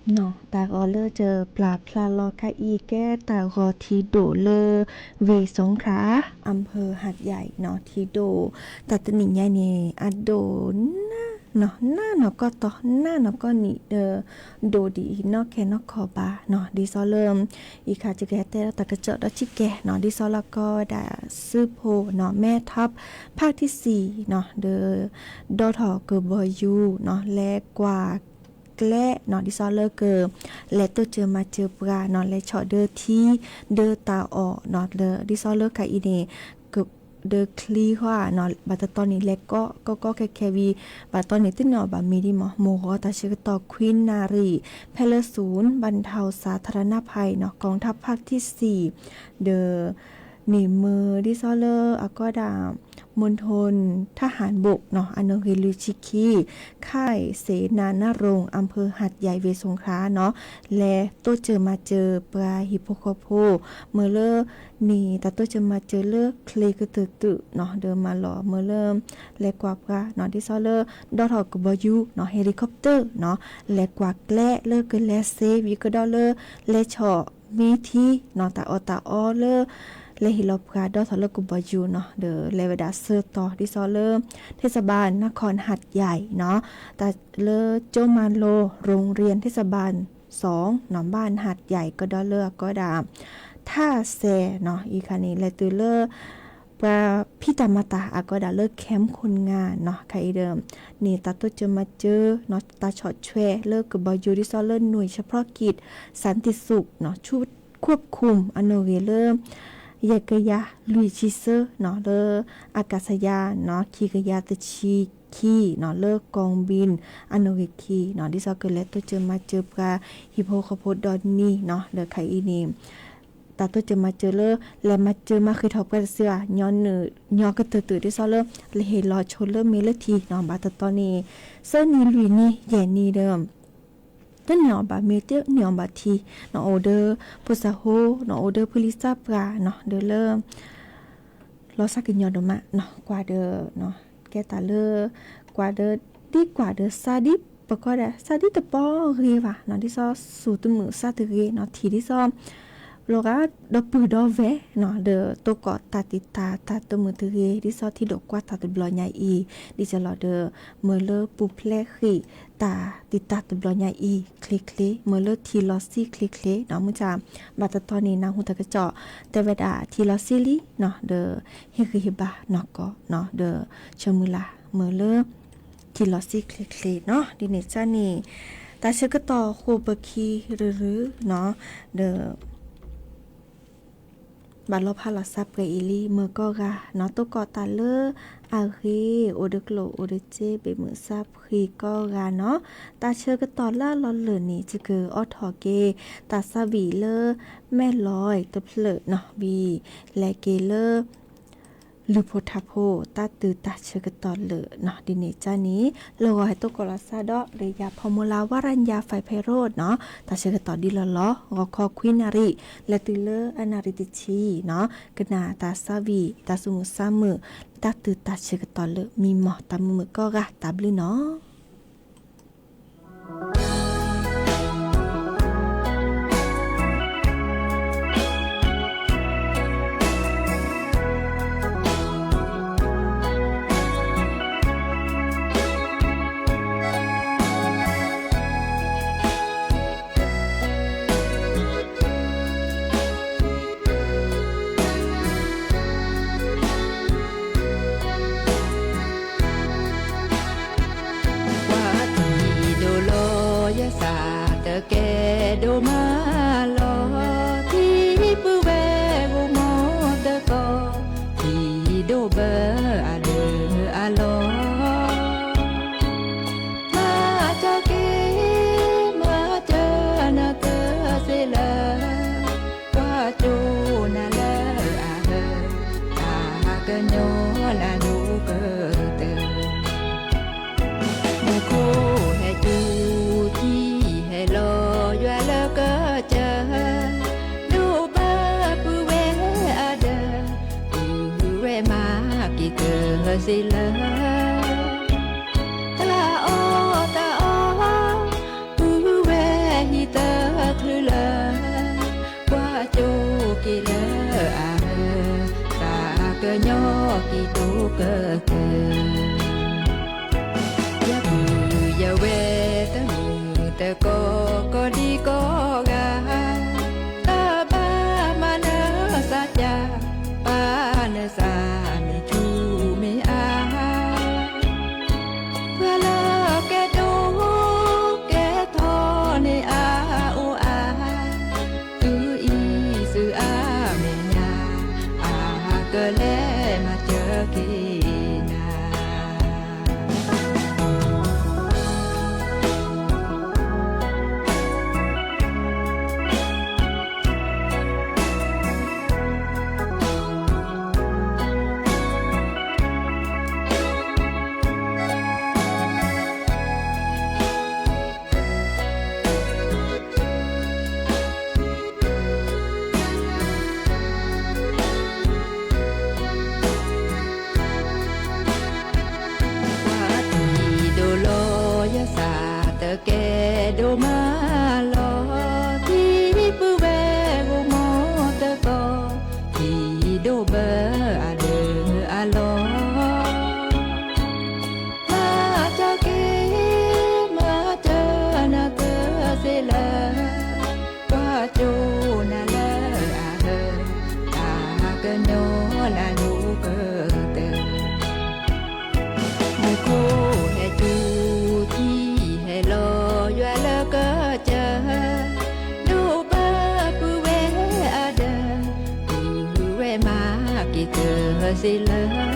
နီၤ တၢ်ဂီၤလၢယပျၢ်ဖျါလီၤခါအံၤ ကဲတၢ်ဂီၤထံဒိၣ်လၢ ဝ့ၢ်စူခါ အၣ်ဖၢၣ်ဟၣ်ယၣ်နီၤ ထံဒိၣ် တၢ်တနံၤညါန့ၣ် အဒိၣ်နးနီၤ နးနီၤကီၢ်တီ နးနီၤကီၢ်နံၤဒီး ဒိၣ်ဒ်အံၤနီၢ်ခဲနီၢ်ခီဘၣ်နီၤ ဒ်သိးလၢ အံၤခါယကဟဲတဲလီၤတၢ်ကစီၣ်ဒီးဆံးကဲနီၤ ဒ်သိးလၢကီၢ်ဝဲဒၣ် စုဖိနီၤ မဲထီၣ် ဖးထံစံၤနီၤ ဒီး ဒီထီၣ်ကဘီယူၤနီၤ လဲၤကွၢ်ကျဲနီၤ ဒ်သိးလၢက လဲၤတိစၢၤမၤစၢၤပှၤနီၤ လဲၤဆီၣ်ဒၢထံ ဒၢတၢ်အီၣ်နီၤ ဒ်သိးလၢခါအံၤန့ၣ် ဒၢချံဃီနီၤ ဘၣ်တတီန့ၣ် လဲၤကီကီကီခဲခဲဝံၤ ဘၣ်တတီန့ၣ် တန့ၢ်အီၣ်ဘၣ်မ့ၤဒံးမး မုၢ်ဂီၤတၢ်ဆၢကတီၢ်ခွံနၣ်ရံၣ် ဖဲလၢ ศูนย์บรรเทาสาธารณภัยနီၤ กองทัพภาคที่สี่ ဒီး န့ၣ်မ့ၢ်ဒ်သိးလၢအကီၢ်ဒၣ် မူၣ်ထူၣ် ทหารบกနီၤ အနိၣ်ဂံၢ်လွံၢ်ဆံခံ ค่ายเสนานุรงค์ อำเภอหาดใหญ่ ဝ့ၢ်စူခါနီၤ လဲၤတိစၢၤမၤစၢၤပှၤဟံၣ်ဖိဃီဖိ မ့ၢ်လၢ န့ၣ်တၢ်တိစၢၤမၤစၢၤလၢချ့ကတၢၢ်တုာ်နီၤ ဒီးမၤလီၤမ့ၢ်လၢ လဲၤကွၢ်ပှၤနီၤ ဒ်သိးလၢ ဒီထီၣ်ကဘီယူၤနီၤ helicopterနီၤ လဲၤကွၢ်ကျဲလၢကလဲၤစ့ဝံၤကဒီးလၢ လဲၤဆီၣ်မ့ၢ်ထံနီၤ တၢ်အီၣ်တၢ်အီလၢ လဲၤဟ့ၣ်လီၤပှၤဒီထီၣ်လၢကဘီယူၤနီၤ ဒီးလဲၤဝဲဒၣ်ဆၢတီၤ ဒ်သိးလၢ เทศบาลนครหาดใหญ่နီၤ တၢ်လၢကၠိမၤလိ โรงเรียนเทศบาลสองနီၤ บ้านหาดใหญ่ ကဒီးလၢအကီၢ်ဒၣ် ท่าแซနီၤ အံၤခါန့ၣ် လဲၤတုၤလၢ ပှၤဖံးတၢ်မၤတၢ်အကီၢ်ဒၣ်လၢ แคมป์คนงานနီၤ ခါအံၤဒီး န့ၣ်တၢ်တိစၢၤမၤစၢၤနီၤ တၢ်ဆီၣ်ထွဲလၢကဘီယူၤ ဒ်သိးလၢ หน่วยเฉพาะกิจสันติสุขနီၤ ชุดควบคุม အနိၣ်ဂံၢ်လၢ ယဲၢ်ကယၤလွံၢ်ဆံသၢနီၤ လၢ อากาศยานနီၤ ခံကယၤတဆံခံနီၤ လၢ กองบิน အနိၣ်ဂံၢ်ခံနီၤ ဒ်သိးကလဲၤတိစၢၤမၤစၢၤပှၤဟံၣ်ဖိဃီဖိဒီနံၤနီၤ ဒီးခါအံၤန့ၣ် တၢ်တိစၢၤမၤစၢၤလၢ လဲၤမၤစၢၤမၤဃ့ၢ်ထီၣ်ပှၤတစုဧါ ညီနုၢ်ညီကတၢၢ်တုာ် ဒ်သိးလၢ လဲၤဟ့ၣ်လီၤဆိလၢမ့ၢ်လၢထံနီၤ ဘၣ်တတီန့ၣ် သၢနံၤလွံၢ်နံၤယဲၢ်နံၤဒီး တန့ၢ်အီၣ်ဘၣ်မ့ၤ တန့ၢ်အီၣ်ဘၣ်ထံနီၤ အိၣ်ဒီးဖိသၣ်ဟိနီၤ အိၣ်ဒီးဖိလံၤသးပှၢ်နီၤ ဒီးလၢ လီၤစၢ်ကညီၤဒိၣ်မးနီၤ ကွၢ်ဒီး ကဲတၢ်လၢ ကွၢ်ဒီး ဒ်ကွၢ်ဒီးစးဒ် ပကီၢ်ဒၣ်စးဒ်တပီဂ့ၤဘၣ်နီၤ ဒ်သိးစူၢ်တမုာ်စးတဂ့ၤနီၤ ထံၣ်ဒ်သိး လီၤဂာ်ဒီးပုၢ်ဒီးဝဲၢ်နီၤ ဒီးတိကီၢ်တၢ်တံာ်တာ်တၢ်တမုာ်တဂ့ၤ ဒ်သိးထံဒိၣ်ကွၢ်တၢ်တဘျီညါအံၤ ဒ်သိးလီၤဒီး မ့ၢ်လၢပူၤဖျဲးဃံးတၢ်တံာ်တာ်တဘျီညါအံၤ ချ့ချ့ မ့ၢ်လၢထံလီၤဆံချ့ချ့နီၤ မုၢ်ဆါ ဘၣ်တတီန့ၣ် နၢ်ဟူတၢ်ကစီၣ် တဲဝဲဒၣ်ထံလီၤဆံလံနီၤ ဒီး ဟ့ၣ်ဂံၢ်ဟ့ၣ်ဘါနီၢ်ကီၢ်နီၤ ဒီး ဆၢမုၢ်လၢ် မ့ၢ်လၢ ထံလီၤဆံချ့ချ့နီၤ ဒ်န့ၣ်စ့ၢ်န့ၣ် တၢ်ဆၢကတီၢ်ဃိာ်ပခံရုရုနီၤ ဒီး ဘၣ်လီၤဖးလီၤစးပှဲၤအံၤလံ မ့ၢ်ကီၢ်ဂၤနီၤ တိကီၢ်တၢ်လၢအဂ့ၤ အိၣ်ဒီးကျိၣ်အိၣ်ဒီးစ့ ဘ့ၣ်မုၢ်ဆါဖှံကီၢ်ဂၤနီၤ တၢ်ဆၢကတီၢ်လၢအလီၤလၢာ်န့ၣ် ယကအိးထီၣ်က့ၤ တၢ်သးဝံၣ်လၢ မဲၢ်လီၤတဖျၢၣ်နီၤ ဝံၤ လဲၤက့ၤလၢ လုၢ်ဖိထါဖိ တၢ်တုၤတၢ်ဆၢကတီၢ်လၢာ်နီၤ ဒ်န့ၣ်စ့ၢ်န့ၣ် လီၤဂီၤဟဲတိကီၢ်လီၤစၢ်ဒီး လၢယၤဖီမူလါ ဝါရန်ယၤ ဖဲးဖဲးရိးနီၤ တၢ်ဆၢကတီၢ်ဒ်လီၤလီၤ ဂီၤခီခွံနၣ်ရံၣ် လဲၤတုၤလၢအနၣ်ရံၣ်တဆံနီၤ ကနၣ်တၢ်သးဝံၣ် တၢ်သူၣ်မုာ်သးမုာ် တၢ်တုၤတၢ်ဆၢကတီၢ်လၢာ် မံမီၢ်တၢ်မုာ်မုာ်ကီၢ်ဂၤ တၢ်ဘျုးနီၤ. ကွၢ်ထံဒိၣ်လီၤ ယသးတကဲဒိၣ်မးလီၤ, ထံပုၢ်ဝဲၢ်ဂိၢ်မီၢ်သကိး, ထံဒိၣ်ဘၢအဒၢးအလီၢ်, မၤစၢၤက့ၤ မၤစၢၤနၤတသ့လၢ ကွၢ်ကၠိနၤလၢအဟၢ, အကညီနၤဒိၣ်ကတၢၢ်, မူခိၣ်ဟဲကၠူထံဟဲလီၤ ယွၤလၢကစၢၢ်, ဒိၣ်ဘၢပုၢ်ဝဲၢ်အဒၢး, ပုၢ်ဝဲၢ်မၤက့ၤတၢ်သ့လၢ တၢ်အီၣ်တၢ်အီ, ပုၢ်ဝဲၢ် ဟံၣ်သၢချုးလၢ ကွၢ်ကၠိက့ၤလၢအဟၢ, သးကညီၤက့ၤဒိၣ်ကတၢၢ်, ယပုၢ်ယဝဲၢ်တမုာ်တကိး ကိးဒံကိးဂၤ, တၢ်ဘၣ်မၤနၢၤစၢ်ကၢ်, ပာ်နၢၤစၢ်မ့ၢ်ဆူးမ့ၢ်အါ, ပှၤလၢကဲဒိၣ်ကဲထီန့ၣ်အအိၣ်အါ, သုအံၤသုအါမဲာ်ညါ, အကလဲၤမၤစၢၤက့ၤနၤ. ပှၤထံၣ်ဒိၣ်လီၤယသးတကဲဒိၣ်မးလီၤ, ထံၣ်ပုၢ်ဝဲၢ်ဂိၢ်မီၢ်သကိး, ထံၣ်ဒိၣ်ဘၢအဒၢးအလီၢ်, မၤစၢၤက့ၤ မၤစၢၤနၤသၢသ့လၢ ကွၢ်ကၠိနၤလၢအဟၢ, တၢ်ကညီၤနၤယိကတၢၢ်, မူခိၣ်ဟဲတုၤ ထံဟဲလီၤယွၤလၢကစၢၢ်, ဒိၣ်ဘၢပုၢ်ဝဲၢ်အဒၢး, ပုၢ်ဝဲၢ်မၤက့ၤသၢသ့လၢ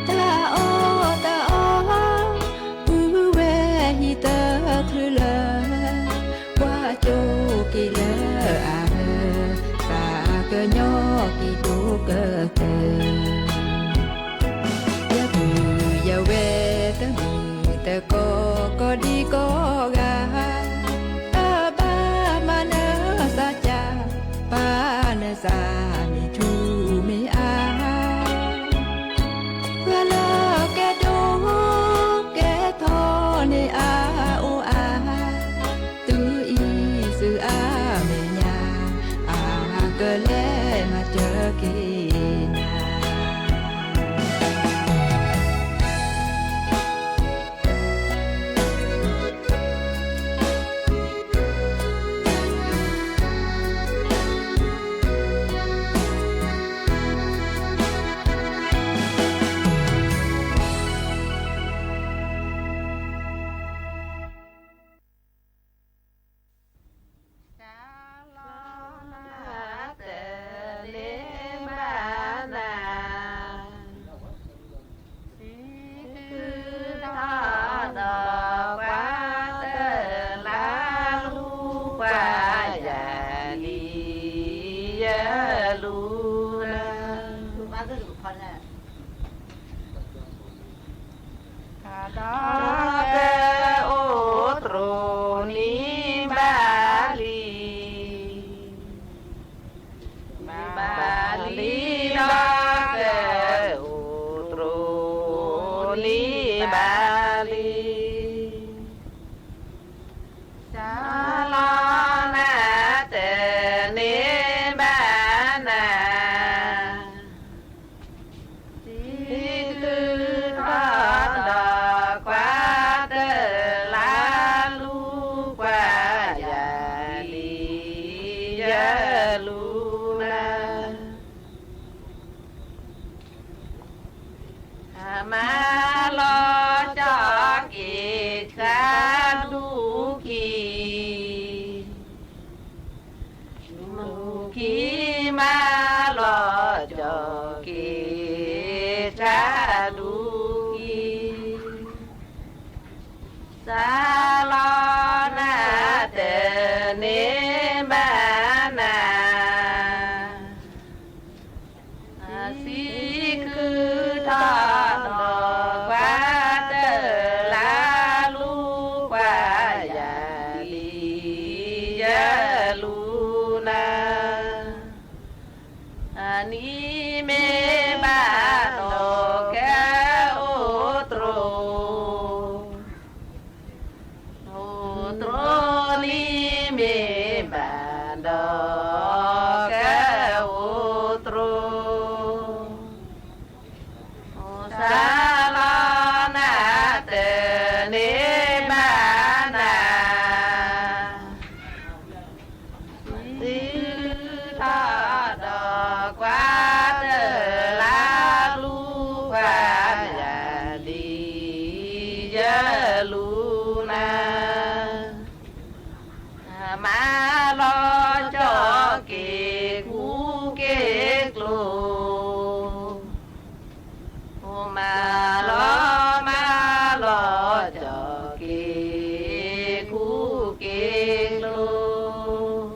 တၢ်အီၣ်တၢ်အီ, ပုၢ်ဝဲၢ်ဟံၣ်သၢချုးလၢ, ကွၢ်ကၠိက့ၤလၢအဟၢ, သးကညီၤက့ၤဒိၣ်ကတၢၢ်, ယပုၢ်ယဝဲၢ်တမုာ်တကိး ကိးဒံကိးဂၤ, တၢ်ဘၣ်မၤနၢၤစၢ်ကၢ်, ပာ်နၢၤစၢ်မ့ၢ်ဆူးမ့ၢ်အါ, ပှၤလၢကဲဒိၣ်ကဲထီန့ၣ်အအိၣ်အါ, သုအံၤသုအါမဲာ်ညါ, အကလဲၤမၤစၢၤက့ၤနၤ. တၢ်လီၤနၤတန့ၢ်ဘၣ်နၤ, စံးကုထီၣ်ဒီးကွၢ်တၢၢ်လၢလူၤကွၢ်ယၤလံ ယလူၤနၤ ဒီးကအိၣ်သြိၣ်နံၤဘၣ်လံ, ဘၣ်လံ ဒီးကအိၣ်သြိၣ်နံၤဘၣ်လံ, တၢ်လီၤနၤတန့ၢ်ဘၣ်နၤ စံးကုထီၣ်ဒီးကွၢ်တၢၢ်လၢလူၤကွၢ်ယၤလံ ယလူၤနၤ, မၤလီၤကၠီက့ၤဆၣ်ဒူကံ ဒူကံ မၤလီၤကၠီက့ၤဆၣ်ဒူကံ, တၢ်လီၤနၤတန့ၢ်ဘၣ်နၤ စံးကုထီၣ်ဒီးကွၢ်တၢၢ်လၢလူၤကွၢ်ယၤလံ ယလူၤနၤ, အနံၤမ့ၢ်ဘၣ်ဒီးကအိၣ်သြိၣ်, အိၣ်သြိၣ် မၤလီၤကၠီၣ်က့ၤခူက့ၤကျိၤ, မၤလီၤမၤလီၤကၠီၣ်က့ၤခူက့ၤကျိၤ,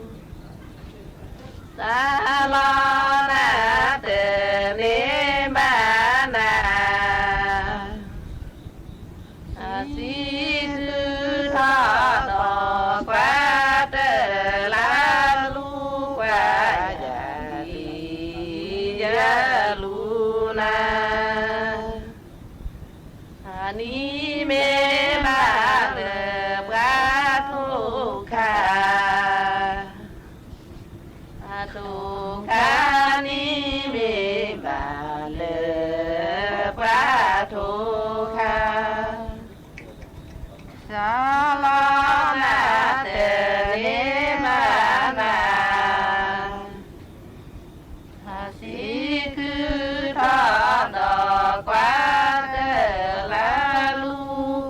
စးလီၤနၤတန့ၢ်ဘၣ်နၤ အစံးထုးထီၣ်ဒီးကွၢ်တလါလူကွၢ်ယၤလံ ယလူၤနၤ, အနံၤမ့ၢ်ဘၣ်လၢပှၤထိၣ်ခါ အထိၣ်ခါနံၤမ့ၢ်ဘၣ်လၢပှၤထိၣ်ခါ, စးလီၤနၤတန့ၢ်ဘၣ်နၤ အစံးထုးထီၣ်ဒီးကွၢ်တလါလူ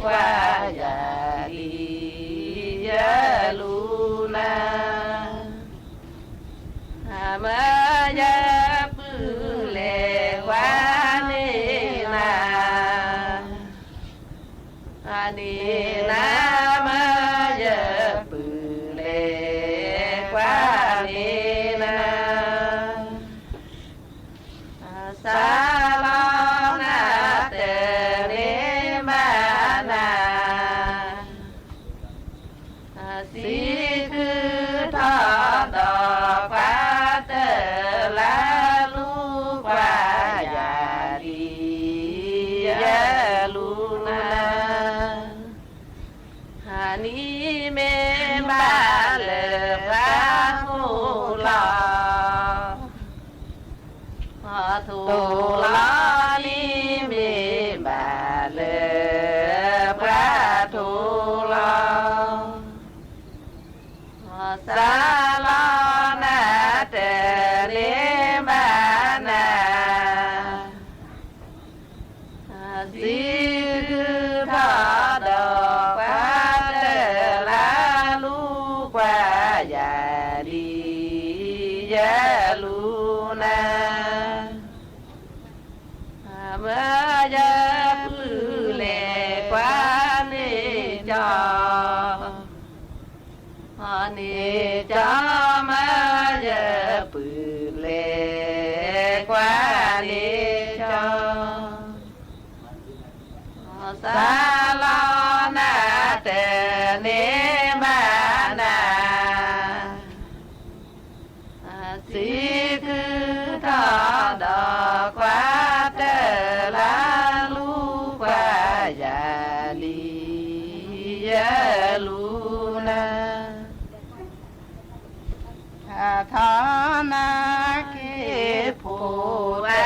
ကွၢ်ယၤလံ ယလူၤနၤ, မၢယပုၢ်လဲၤကွၢ်န့ၢ်နၤ အန့ၣ်နၤ မၢယပုၢ်လဲၤကွၢ်န့ၢ်နၤ, စးလီၤနၤတန့ၢ်ဘၣ်နၤ အစံးထုးထီၣ်ဒီးကွၢ်တလါလူကွၢ်ယၤလံ ယလူၤနၤ, အနံၤမ့ၢ်ဘၣ်လၢပှၤထိၣ်လီၤ အထိၣ်လီၤနံၤမ့ၢ်ဘၣ်လၢပှၤထိၣ်လီၤ, စးလီၤနၤတန့ၢ်ဘၣ်နၤ အစံးထုးထီၣ်ဒီးကွၢ်တလါလူကွၢ်ယၤလံ ယလူၤနၤ, မၢယပုၢ်လဲၤကွၢ်န့ၢ်ကၠီ န့ၢ်ကၠီ မၢယပုၢ်လဲၤကွၢ်န့ၢ်ကၠီ, စးလီၤနၤတန့ၢ်ဘၣ်နၤ အစံးထုးထီၣ်ဒီးကွၢ်တလါလူကွၢ်ယၤလံ ယလူၤနၤ, အထီနၤက့ၤဖိတ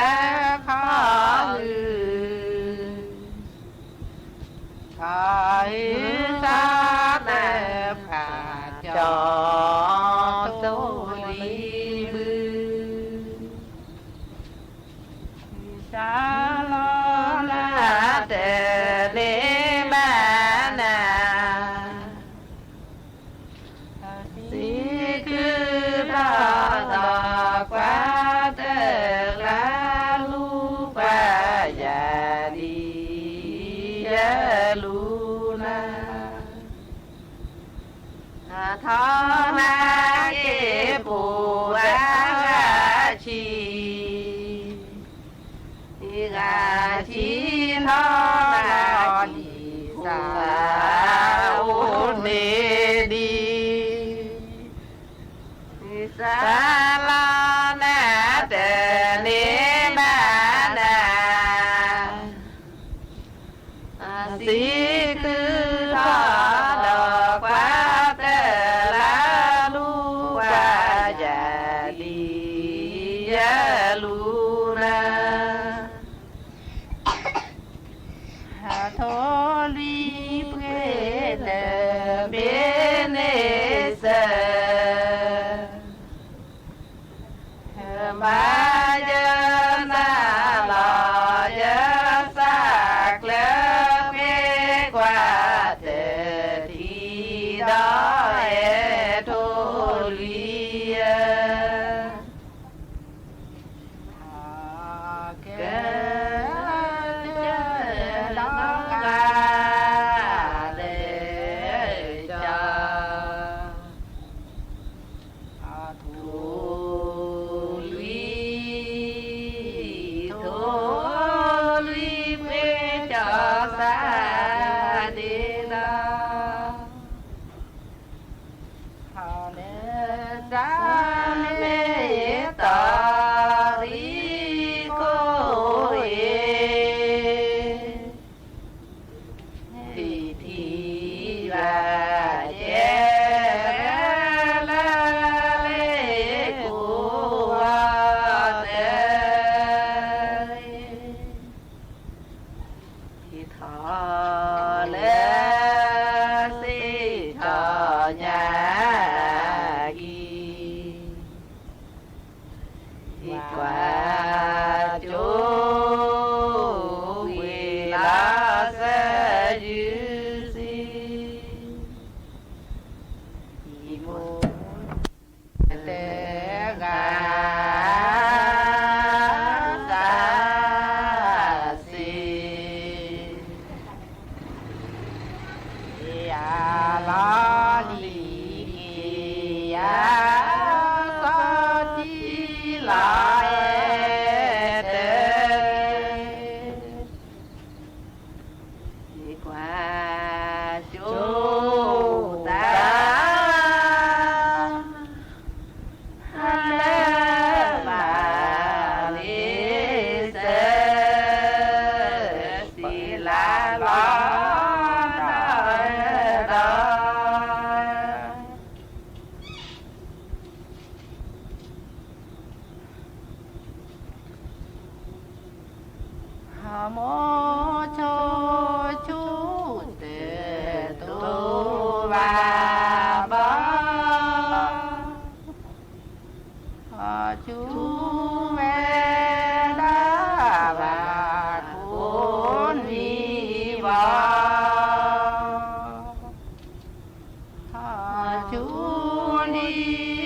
ခီလၢ ထီအုသးနၢ်ဖးကၠီတိၢ်လံဘု, စးလီၤနၤတန့ၢ်ဘၣ်နၤ အစံးထုးထီၣ်ဒီးကွၢ်တလါလူကွၢ်ယၤလံ ယလူၤနၤ, ထီနၤက့ၤဖိတဂၤဆံ ဂၤဆံထီနၤကံၢ်စၢ်အိၣ်န့ၢ်ဒံး, စးလီၤနၤတန့ၢ်ဘၣ်နၤ အစံးထုးထီၣ်ဒီးကွၢ်တလါလူကွၢ်ယၤလံ ယလူၤနၤ, အထိၣ်လွံၢ်ပှ့ၤတဘ့ၣ်န့ၣ်စၢၤ ထီၣ်လၢတၢ်မ့ၢ်တၢ်ရံၣ်ကိၣ်အံၤ ထံၣ်ထီၣ်လၢစံၣ်ထီၣ်ညါ ကွၢ်ကၠိဝံၤလီၤစၢယုၢ်စံ တဂၤတၢ်စံး ယၤလီၤလံၤက့ၤယၤ စီၤထံလီၤအဲၣ်တၢ် ယကွၢ်ကၠိတၢ် လၢမၤလ့စၢၤ စံးလၢလီၤဒီး ဟီၣ်မိၢ်ဆိဆူတတိၢ်ဘၣ်ဘီ ဟီၣ်ဆူဝဲဒၣ်ဘၣ်ကိးနွံဘီ ဟီၣ်ဆူလံ